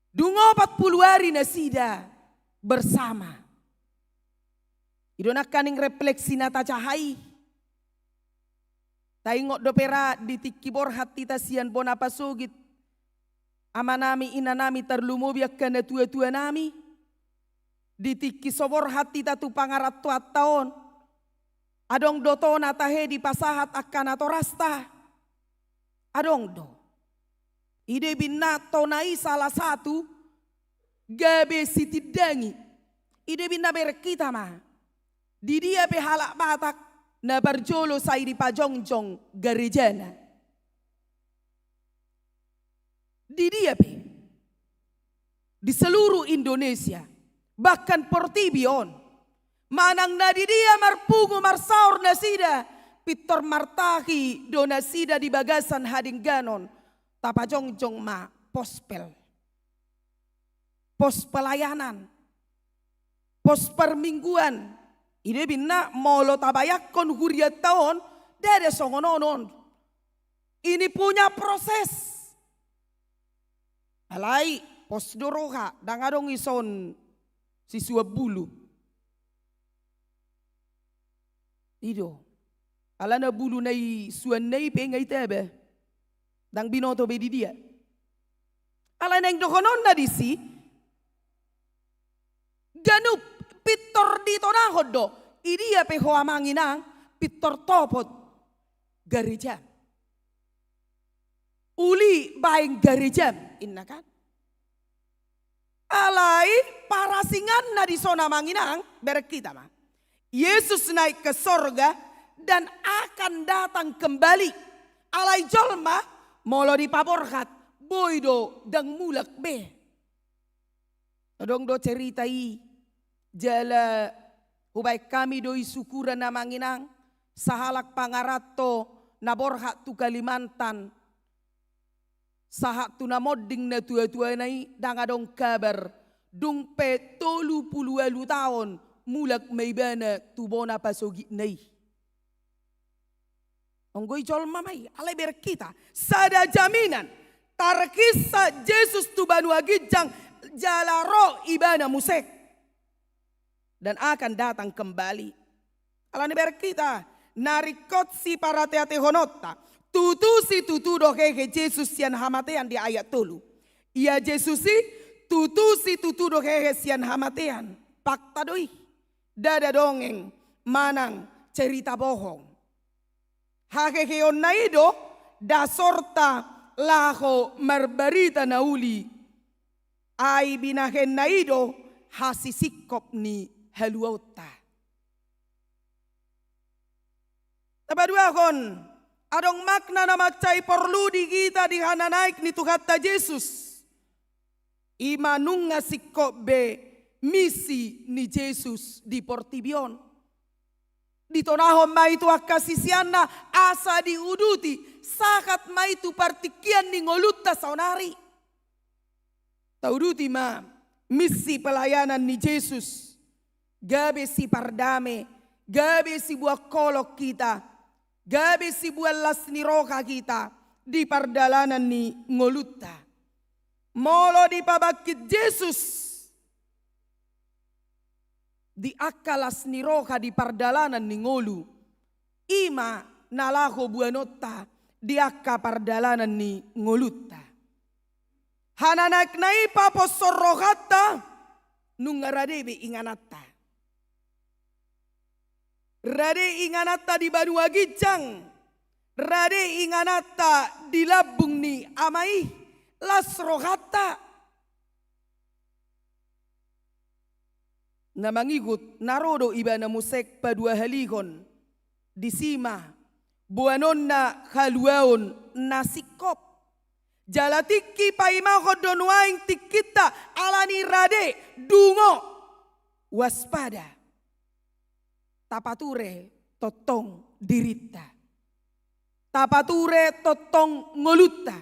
Dung opat pulu ari nasida bersama. I do nangkaning refleksi na tajaha i. Taingot dope ra di tingki borhat hita sian bona pasogit amanami, inanami, tarlumobi angka natuatuanami. Di tingki so borhat hita tu pangarantoanta on, adong do tona tahe dipasahat angka natorasta? Adong do. I do ibinna tona i salah satu gabe sitindangi. I do ibinna bereng hita ma. Di dia pe halak Batak na parjolo sai dipajongjong garejana? Di dia pe, di seluruh Indonesia, bahkan portibi on, manang na di dia marpungu marsaor nasida, pintor martahi do nasida di bagasan hadengganon, tapajongjong ma pospel, pos pelayanan, pos permingguan. I do ibinna molo tabayangkon hurianta on, ndada songon on on. Ini punya proses. Alai pos do roha, ndang adong ison sisuan bulu. I do. Alana bulu na isuanna i pe nga itaba. Ndang binoto be di dia. Alai naeng dohononna disi, ganup pintor ditonahon do. I dia pe ho amang inang, pintor topot garejam. Uli baen garejam, inna kan? Alai parasinganna dison amang inang, bereng hita ma. Yesus naik ke sorga dan akan datang kembali. Alai jolma molo dipaborhat, boi do ndang mulak be. Adong do cerita i, jala hubaen hami do i syukuran amang inang, sahalak pangaranto na borhat tu Kalimantan, sahat tu na monding natuatuana i ndang adong kabar, dung pe tolu pulu ualu taon mulak ma ibana tu bona pasogitna i. Anggo i jolma ma i, alai bereng hita, sada jaminan, tarhisa Jesus tu banua ginjang, jala ro ibana muse. Dan akan datang kembali. Alani bereng hita, na ringkot siparateatehononta, tutu situtu do hehe Jesus sian hamatean di ayat tolu. Ia Jesus i, tutu situtu do hehe sian hamatean. Fakta do i, ndada dongeng manang cerita bohong. Haheheonna i do dasorta laho marbarita na uli, ai binahenna i do hasisingkop ni haluaonta. Tapaduahon, adong makna na mansai porlu di hita di hananaek ni Tuhanta Jesus. I ma nunga singkop be misi ni Jesus di portibi on. Ditonahon ma i tu angka siseanna asa diuduti, sahat ma i tu partingkian ni ngolunta saonari. Tauduti ma misi pelayanan ni Jesus, gabe sipardame, gabe sibuat holong hita, gabe sibuat las ni roha hita di pardalanan ni ngolunta. Molo dipabangkit Jesus di angka las ni roha di pardalanan ni ngolu, i ma na laho buanonta di angka pardalanan ni ngolunta. Hananaekna i paposhon rohanta, nunga rade be ingananta. Rade ingananta di banua ginjang, rade ingananta di lambung ni Ama i, las rohanta. Na mangihut, na ro do ibana muse paduahalihon, disi ma boanonna haluaon na singkop. Jala tingki paimahon do nuaeng tingkinta, alani rade, dungo, waspada. Tapature tongtong dirinta. Tapature tongtong ngolunta.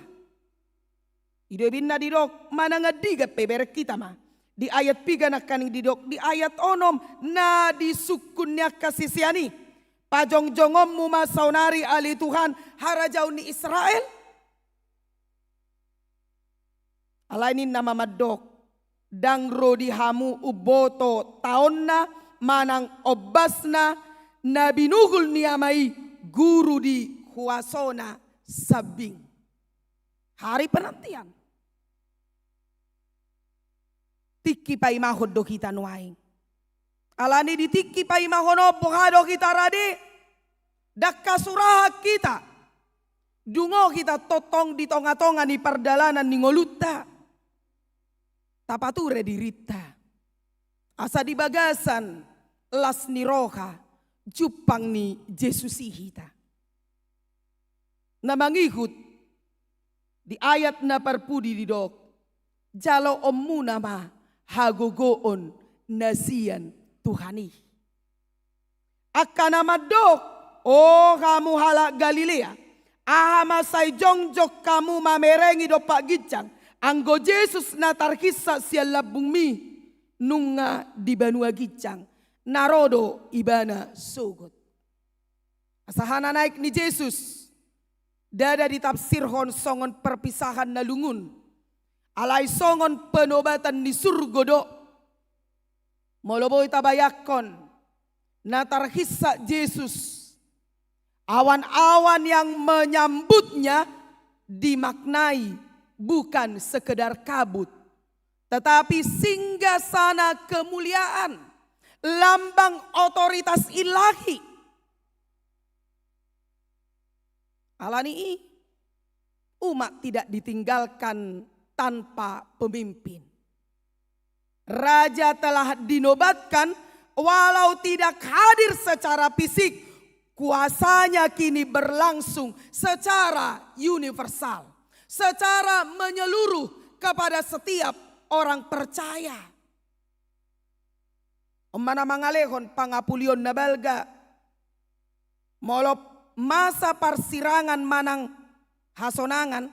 I do ibana didok, manang andigan pe bereng hita ma. Di ayat piga nangkaning didok, di ayat onom, na disungkun ni angka sisean i. Pajongjongonmu ma saonari ale Tuhan, harajaon ni Israel. Alai ninna ma mandok, ndang ro di hamu umboto taonna manang ombasna na binuhul ni Ama i guru di huasona sambing. Hari penantian. Tingki paimahon do hita nuaeng. Alani di tingki paimahon on boha do hita rade, ndang hasurahan hita. Dungo hita tongtong di tongatonga ni pardalanan ni ngolunta. Tapature dirinta. Asa di bagasan las ni roha jumpang ni Jesus i hita. Na mangihut di ayat na parpudi didok, jaloonmuna ma hagogoon na sian Tuhan i. Angka na mandok, o hamu halak Galilea, aha ma sai jongjong hamu mamerengi dompak ginjang, anggo Jesus na tarhinsa sian lambungmi nunga di banua ginjang, na ro do ibana sogot. Asa hananaek ni Jesus, ndada ditafsirhon songon perpisahan na lungun, alai songon penobatan ni surgo do. Molo boi tabayangkon, na tarhinsa Jesus, awan-awan yang menyambutnya dimaknai bukan sekedar kabut, tetapi singgasana kemuliaan, lambang otoritas ilahi. Alani i, umat tidak ditinggalkan tanpa pemimpin. Raja telah dinobatkan, walau tidak hadir secara fisik, kuasanya kini berlangsung secara universal, secara menyeluruh kepada setiap orang percaya. On ma na mangalehon pangapulion na balga. Molo masa parsirangan manang hasonangan,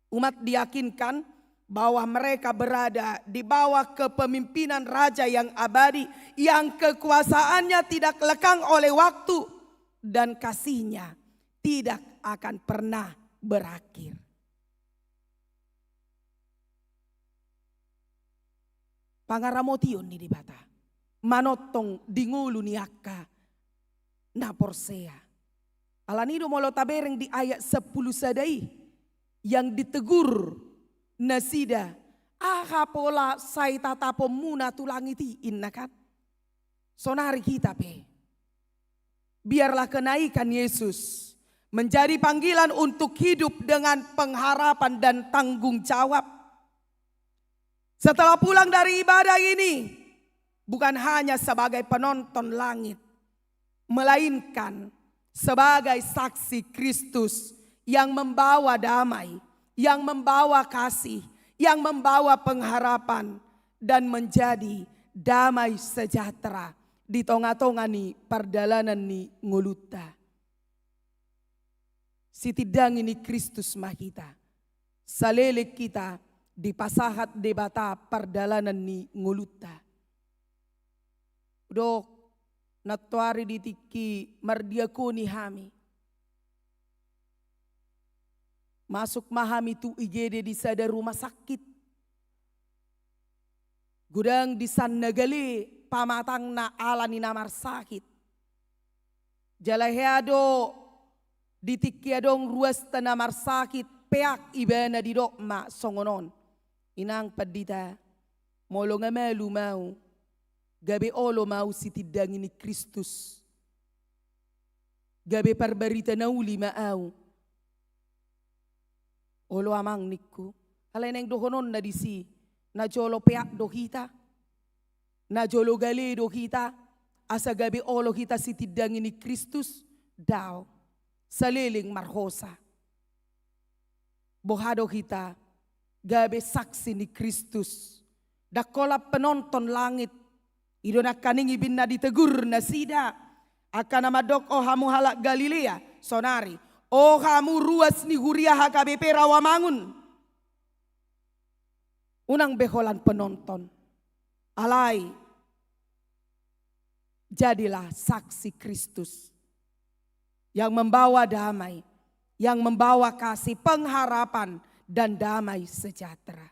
umat diyakinkan bahwa mereka berada di bawah kepemimpinan Raja yang abadi, yang kekuasaannya tidak lekang oleh waktu dan kasihnya tidak akan pernah berakhir. Pangaramotion ni Debata manongtong di ngolu ni angka na porsea. Alani do molo tabereng di ayat sampulu sada i, yang ditegur nasida Aha pola sai tataponmuna tu langit i, inna kan? Sonari hita pe. Biarlah kenaikan Yesus menjadi panggilan untuk hidup dengan pengharapan dan tanggung jawab. Setelah pulang dari ibadah ini, bukan hanya sebagai penonton langit, melainkan sebagai saksi Kristus yang membawa damai, yang membawa kasih, yang membawa pengharapan, dan menjadi damai sejahtera di tonga-tonga ni pardalanan ni ngolunta. Sitindangi ni Kristus ma hita. Saleleng hita dipasahat Debata pardalanan ni ngolunta. Dok, nantoari di tingki mardiakoni hami. Masuk ma hami tu I G D di sada rumah sakit. Godang di san na gale pamatangna ala ni na marsakit. Jala hea do di tingki adong ruasta na marsakit, peak ibana, didok ma songon on: Inang pandita, molo nga malu ma au, gabe olo ma au sitindangi ni Kristus. Gabe parbarita na uli ma au. Olo amang, ningku. Alai naeng dohononna disi, na jolo peak do hita, na jolo gale do hita, asa gabe olo hita sitindangi ni Kristus? Daong. Saleleng marhosa. Boha do hita gabe saksi ni Kristus? Ndang holan penonton langit. I do nangkaning ibana ditegur nasida angka na mandok: O hamu halak Galilea, sonari, o hamu ruas ni huria H K B P Rawamangun, unang be holan penonton. Alai jadilah saksi Kristus yang membawa damai, yang membawa kasih, pengharapan, dan damai sejahtera.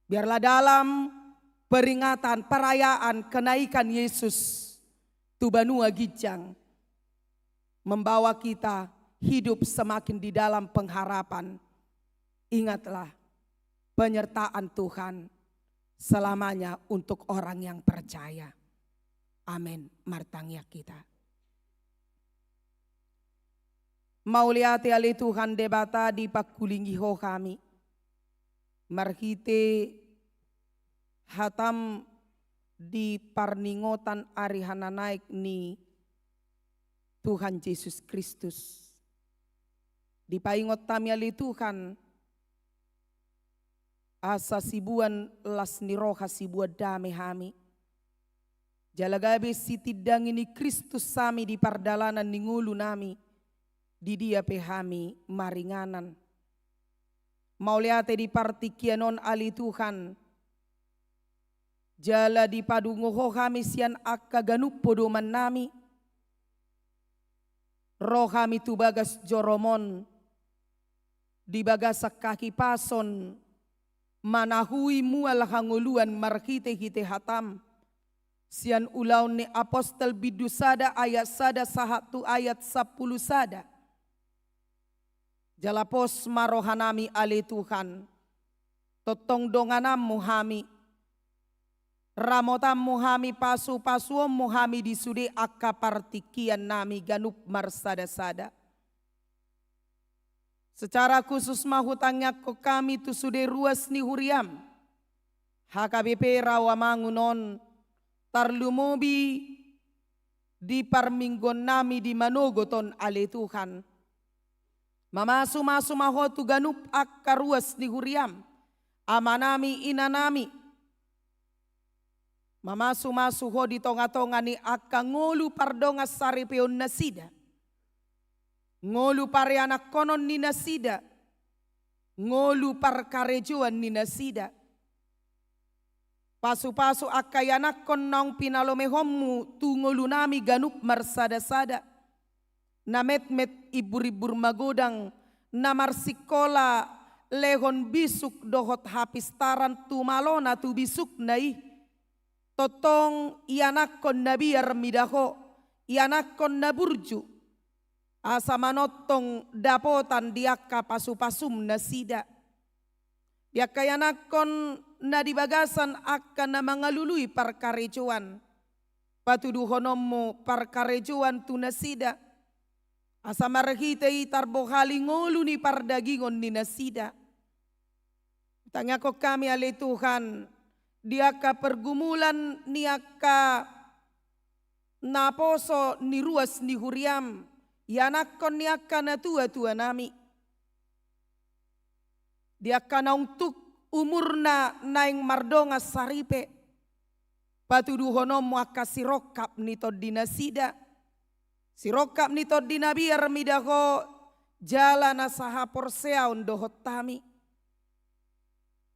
Biarlah dalam peringatan perayaan kenaikan Yesus tu banua ginjang membawa kita hidup semakin di dalam pengharapan. Ingatlah, penyertaan Tuhan selamanya untuk orang yang percaya. Amin. Martangiang hita. Mauliate ale Tuhan Debata, dipangkulingi Ho hami marhite hataM di parningotan ari hananaek ni Tuhan Jesus Kristus. Dipaingot hami ale Tuhan, asa siboan las ni roha, siboan dame hami. Jala gabe sitindangi ni Kristus hami di pardalanan ni ngolunami, di dia pe hami maringanan. Mauliate di partingkian on ale Tuhan, jala dipadungo Ho hami sian angka ganup podomannami. Ro hami tu bagas joroMon, di bagasan hahipason, manahui mual hangoluan marhitehite hataM, sian Ulaon ni Apostel bindu sada ayat sada sahat tu ayat sampulu sada. Jala pos ma rohanami ale Tuhan, tongtong dongananMu hami, ramotanMu hami, pasupasuonMu hami di sude angka partingkiannami ganup marsadasada. Secara khusus ma hutangiangkon hami tu sude ruas ni huriaM, H K B P Rawamangun on, tarlumobi di parmingguonnami di manogot on ale Tuhan. Mamasumasu ma Ho tu ganup angka ruas ni huriaM, amanami, inanami. Mamasumasu Ho di tongatonga ni angka ngolu pardongansaripeonnasida, ngolu parianakhonon ni nasida, ngolu parkarejoan ni nasida. Pasupasu angka ianakhon naung pinalomeonMu tu ngolunami ganup marsadasada, na metmet imburimbur magodang, na marsingkola lehon bisuk dohot hapistaran tumalona tu bisukna i. Tongtong ianakhon na biar mida Ho, ianakhon na burju, asa manongtong dapotan di angka pasupasuM nasida. Di angka ianakhon na di bagasan angka na mangalului parkarejoan, patuduhononmu parkarejoan tu nasida, asa marhite i tarbohali ngolu ni pardagingon ni nasida. Tangiangkon hami ale Tuhan, di angka pergumulan ni angka naposo ni ruas ni huriam, ianakhon ni angka natuatuanami. Di angka naung tuk umurna naeng mardongan saripe, patuduhononmu angka sirongkap ni tondi nasida, sirongkap ni tondi na biar mida Ho, jala na sahaporseaon dohot hami.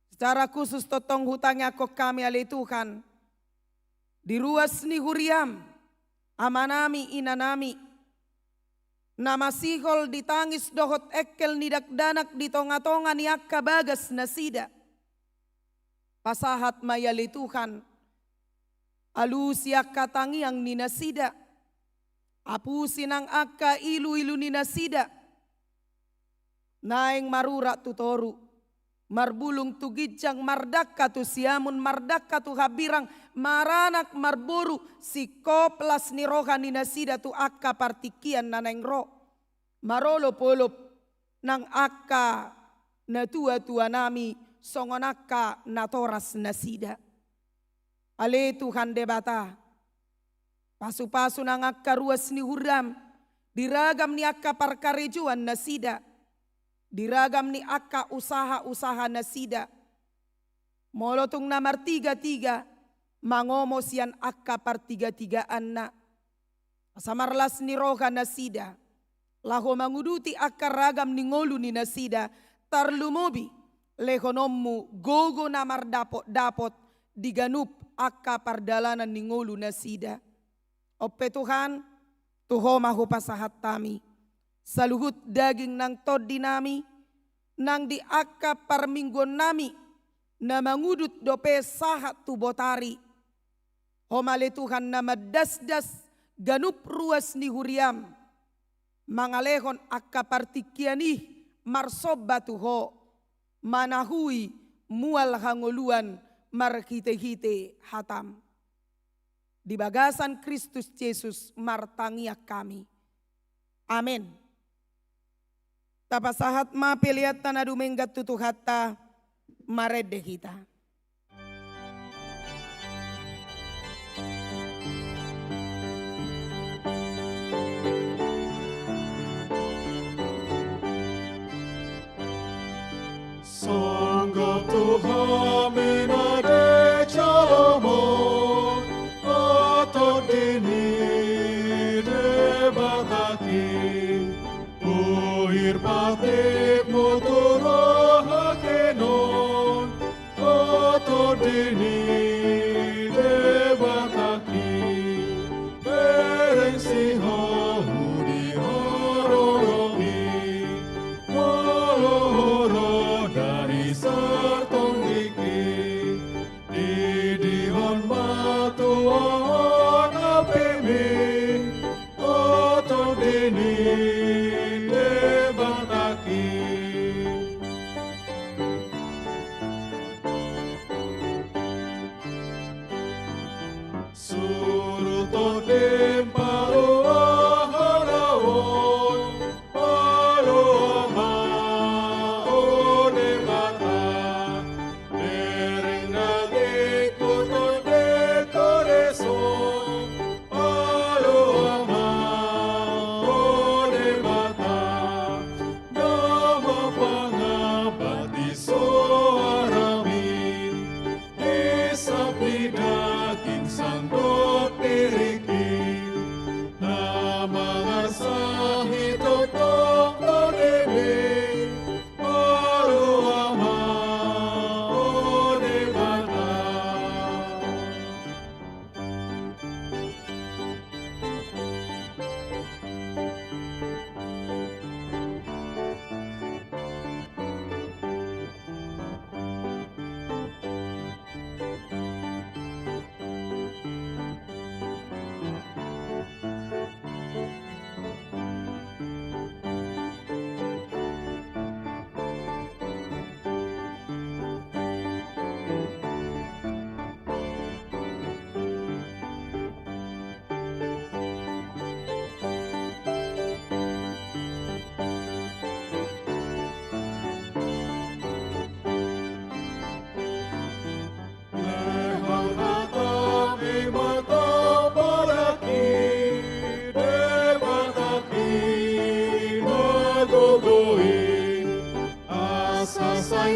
Secara khusus tongtong hutangiangkon hami ale Tuhan, di ruas ni huriam, amanami, inanami, na masihol di tangis dohot engkel ni dakdanak di tongatonga ni angka bagas nasida. Pasahat ma i ale Tuhan, alusi angka tangiang ni nasida, apusi nang angka iluilu ni nasida, naeng marurat tu toru, marbulung tu ginjang, mardangka tu siamun, mardangka tu hambirang, maranak marboru, singkop las ni roha ni nasida tu angka partingkian na naeng ro, marolopolop nang angka natuatuanami songon angka natoras nasida. Ale Tuhan Debata, pasupasu nang angka ruas ni huriam, di ragam ni angka parkarejoan nasida, di ragam ni angka usaha-usaha nasida. Molo tung na martigatiga, mangomo sian angka partigatigaanna. Asa marlas ni roha nasida, laho manguduti angka ragam ni ngolu ni nasida, tarlumobi lehononmu gogo na mardapotdapot di ganup angka pardalanan ni ngolu nasida. On pe Tuhan, tu Ho ma hupasahat hami saluhut daging nang tondinami, nang di angka parmingguonnami, na mangudut dope sahat tu botari. Ho ma ale Tuhan na mandasdas ganup ruas ni huriam, mangalehon angka partingkian i marsomba tu Ho, manahui mual hangoluan marhitehite hatam. Di bagasan Kristus Jesus martangiang hami. Amen. Tapasahat ma pelean ta na dumenggan tu Tuhanta, marende hita. Songgop tu hami na di joloan on, o Tondi ni Debata i, bohir patipmu tu rohangki on, o Tondi ni Debata i, bereng sihol di horong i, molo horong dari sartonggiki, didihon ma tu on apemi, o Tondi ni Debata i.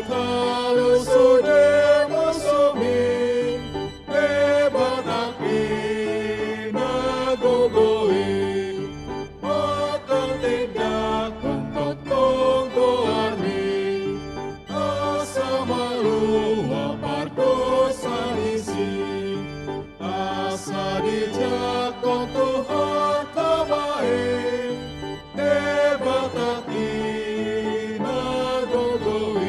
Talu sude musuhmi, Debatangki na gogo i, manghatindanghon tongtong goarmi, asa malua pardosa disi, asa dijangkon Tuhan Tama i, Debatangki na gogo i.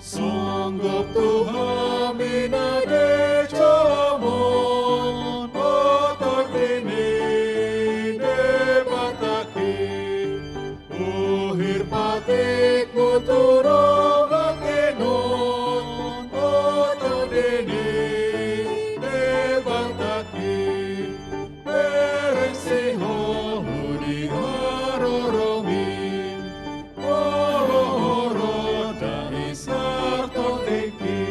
Songgop tu hami na di jolom on, o Tondi ni Debatangki, uhir patikmu tu dongan on, o Tondi ni Debatangki, bereng sihol di haroromi, olo-olo dai sartondingki,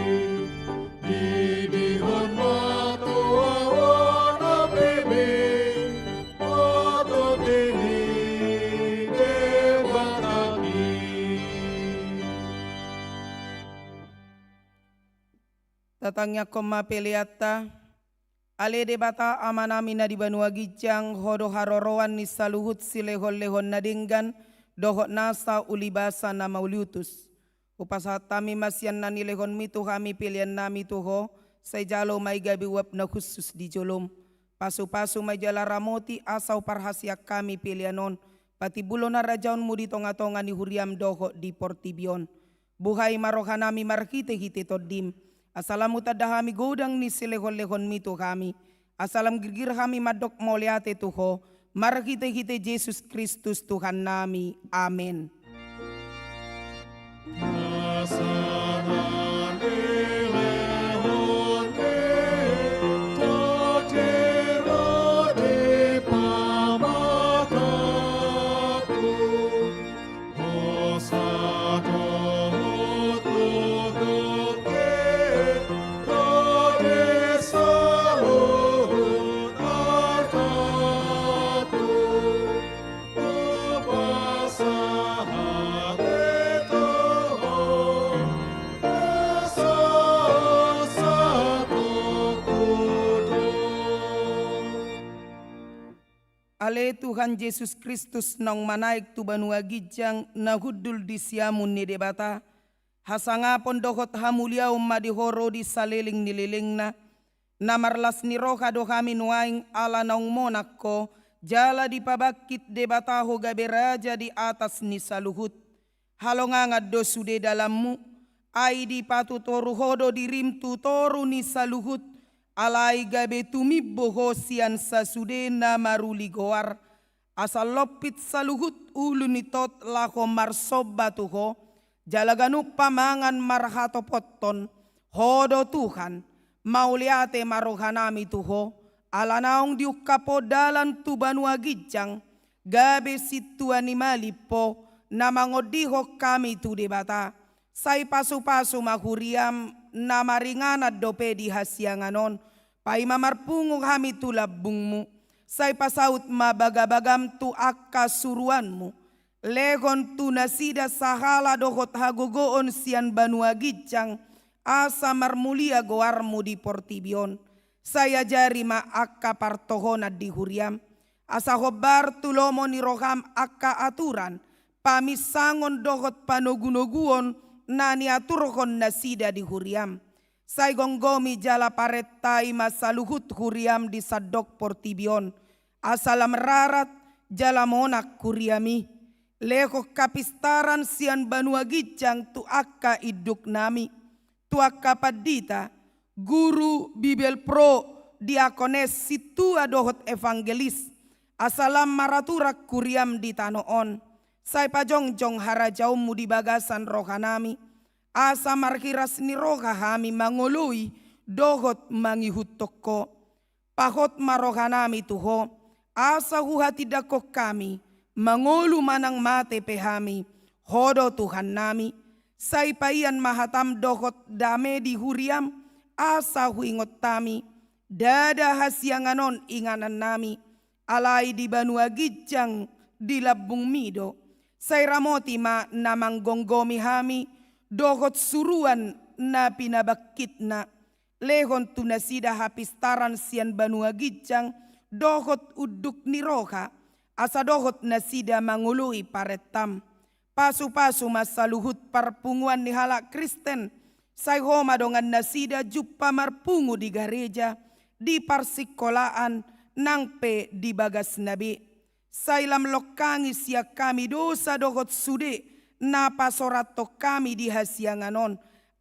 didihon ma tu ahu on apemi, o Tondi ni Debatangki. Tatangiangkon ma peleanta. Ale Debata Amanami na di banua ginjang, Ho do haroroan ni saluhut silehon-lehon na denggan dohot nasa ulibasa na mauliutus. Hupasahat hami ma sian na nilehonmi tu hami peleannami tu Ho, sai jalo ma i gabe uap na hushus di jolom. Pasu-pasu ma i jala ramoti asa huparhaseang hami pelean on patimbulhon harajaonmu di tonga-tonga ni huriam dohot di portibi on. Buhai ma rohanami marhite-hite Tondim, asa lam hutanda hami godang ni silehon-lehonmi tu hami, asa lam girgir hami mandok mauliate tu Ho, marhite-hite Jesus Kristus Tuhannami. Amen. Ale Tuhan Jesus Kristus naung manaek tu banua ginjang na hundul di siamun ni Debata, hasangapon dohot hamuliaon ma di Ho ro di saleleng ni lelengna. Na marlas ni roha do hami nuaeng ala naung monang Ho, jala dipabangkit Debata Ho gabe raja di atas ni saluhut. Halongangan do sude dalanmu, ai dipatutoru Ho do dirim tu toru ni saluhut, alai gabe tumimbo Ho sian sasude na maruli goar, asa lompit saluhut ulu ni tot laho marsomba tu Ho, jala ganup pamangan marhatopothon. Ho do Tuhan, mauliate ma rohanami tu Ho, ala naung diungkap Ho dalan tu banua ginjang, gabe sintua ni malimpo na mangondihon hami tu Debata. Sai pasu-pasu ma huriam na maringanan dope di hasiangan on, paima marpungu hami tu lambungmu. Sai pasaut ma bagabagam tu angka suruanmu. Lehon tu nasida sahala dohot hagogoon sian banua ginjang, asa marmulia goarmu di portibi on. Sai ajari ma angka partohonan di huriam, asa hombar tu lomo ni roham angka aturan, paminsangon dohot panogunoguon na niaturhon nasida di huriam. Sai gomgomi jala parentai ma saluhut huriam di sandok portibi on, asa lam rarat jala monang huriam i. Lehon hapistaran sian banua ginjang tu angka induknami, tu angka pandita, guru, bibelvrouw, diakones, sintua dohot evangelis, asa lam maraturan huriam di tano on. Sai pajongjong harajaonmu di bagasan rohanami, asa marhiras ni roha hami mangoloi dohot mangihuthon Ho. Pahot ma rohanami tu Ho, asa huhatindangkon hami, mangolu manang mate pe hami, Ho do Tuhannami. Sai paian ma hatam dohot dame di huriam, asa huingot hami, ndada hasiangan on inganannami, alai di banua ginjang di lambungmi do. Sai ramoti ma na manggomgomi hami dohot suruan na pinabangkitna. Lehon tu nasida hapistaran sian banua ginjang dohot unduk ni roha, asa dohot nasida mangoloi parentam. Pasupasu ma saluhut parpunguan ni halak Kristen, sai Ho ma dongan nasida jumpa marpungu di gareja, di parsingkolaan, nang pe di bagasna be. Sai lam longkangi sian hami dosa dohot sude na pasorathon hami di hasiangan on,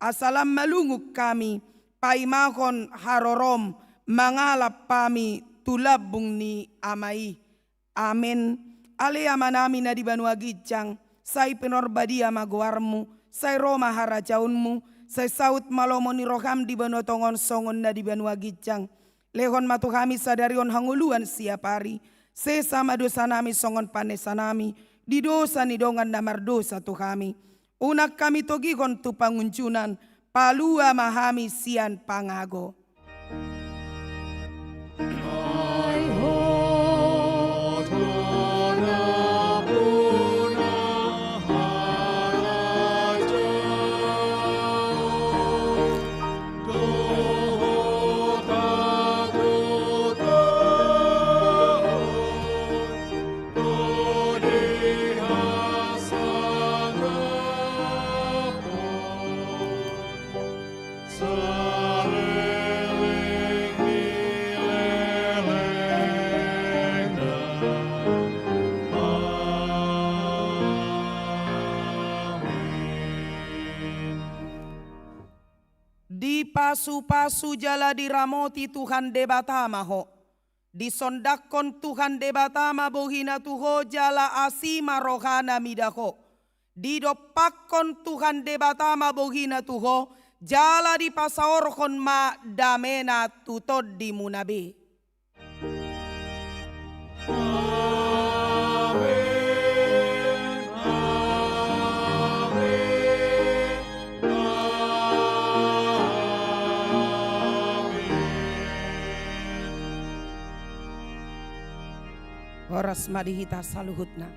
asa lam malungun hami paimahon harorom mangalap hami tu lambung ni Ama i. Amen. Ale Amanami na di banua ginjang, sai pinarbadia ma goarmu, sai ro ma harajaonmu, sai saut ma lomo ni roham di banua tonga on songon na di banua ginjang. Lehon ma tu hami sadari on hangoluan siapari. Sesa ma dosanami songon panesanami di dosa ni dongan na mardosa tu hami. Unang hami togihon tu pangunjunan, palua ma hami sian pangago. Dipasupasu jala diramoti Tuhan Debata ma ho. Disondangkon Tuhan Debata ma bohina tu ho jala asi ma rohana mida ho. Didompakkon Tuhan Debata ma bohina tu ho jala dipasaorhon ma damena tu tondimuna be. Amen. Amen. Amen. Horas ma di hita saluhutna.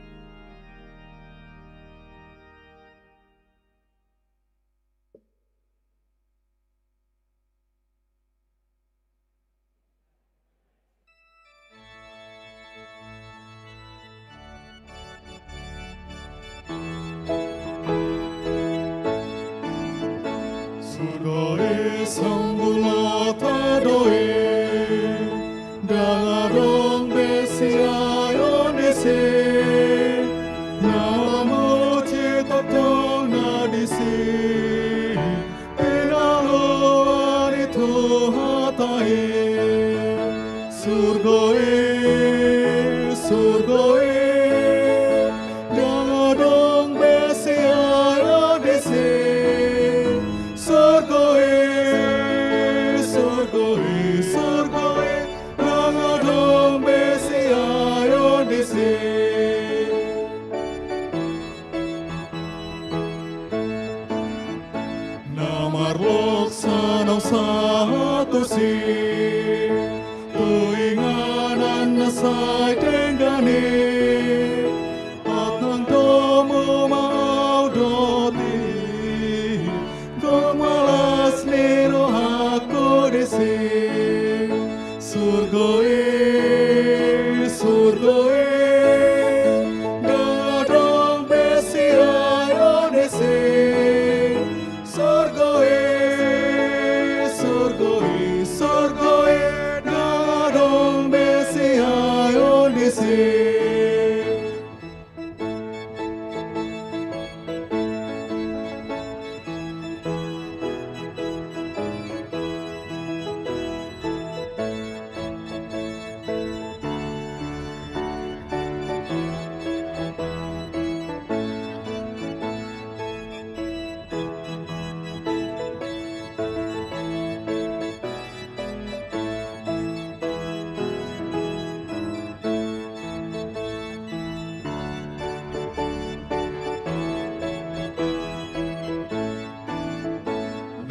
Surgo i sambulata do i, ndang adong be siaon disi, na mamuji tongtong na disi. Pinaloan i tu hata i, surgo i, surgo i, ndang adong be siaon disi. Surgo i, surgo i, surgo i, ndang adong be siaon disi. Na marlok sanang sahat tusi, tu inganan na sai denggan i, amang domu ma au dohot i, gok ma las ni rohangku disi. Surgo i, surgo i, ndang adong be siaon disi. Surgo i, surgo i, surgo i, ndang adong be siaon disi.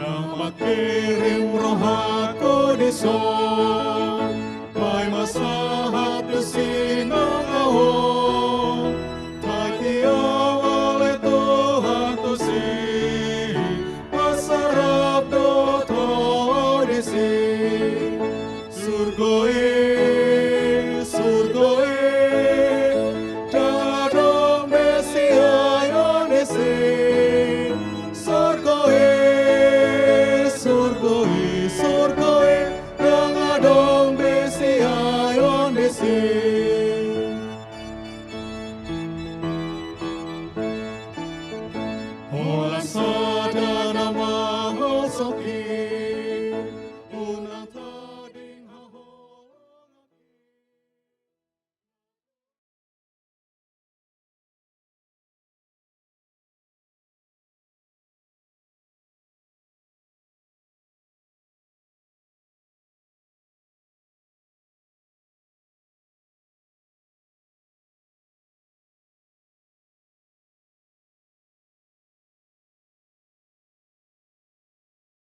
Na mangkirim rohangku dison, paima sahat tusi Sing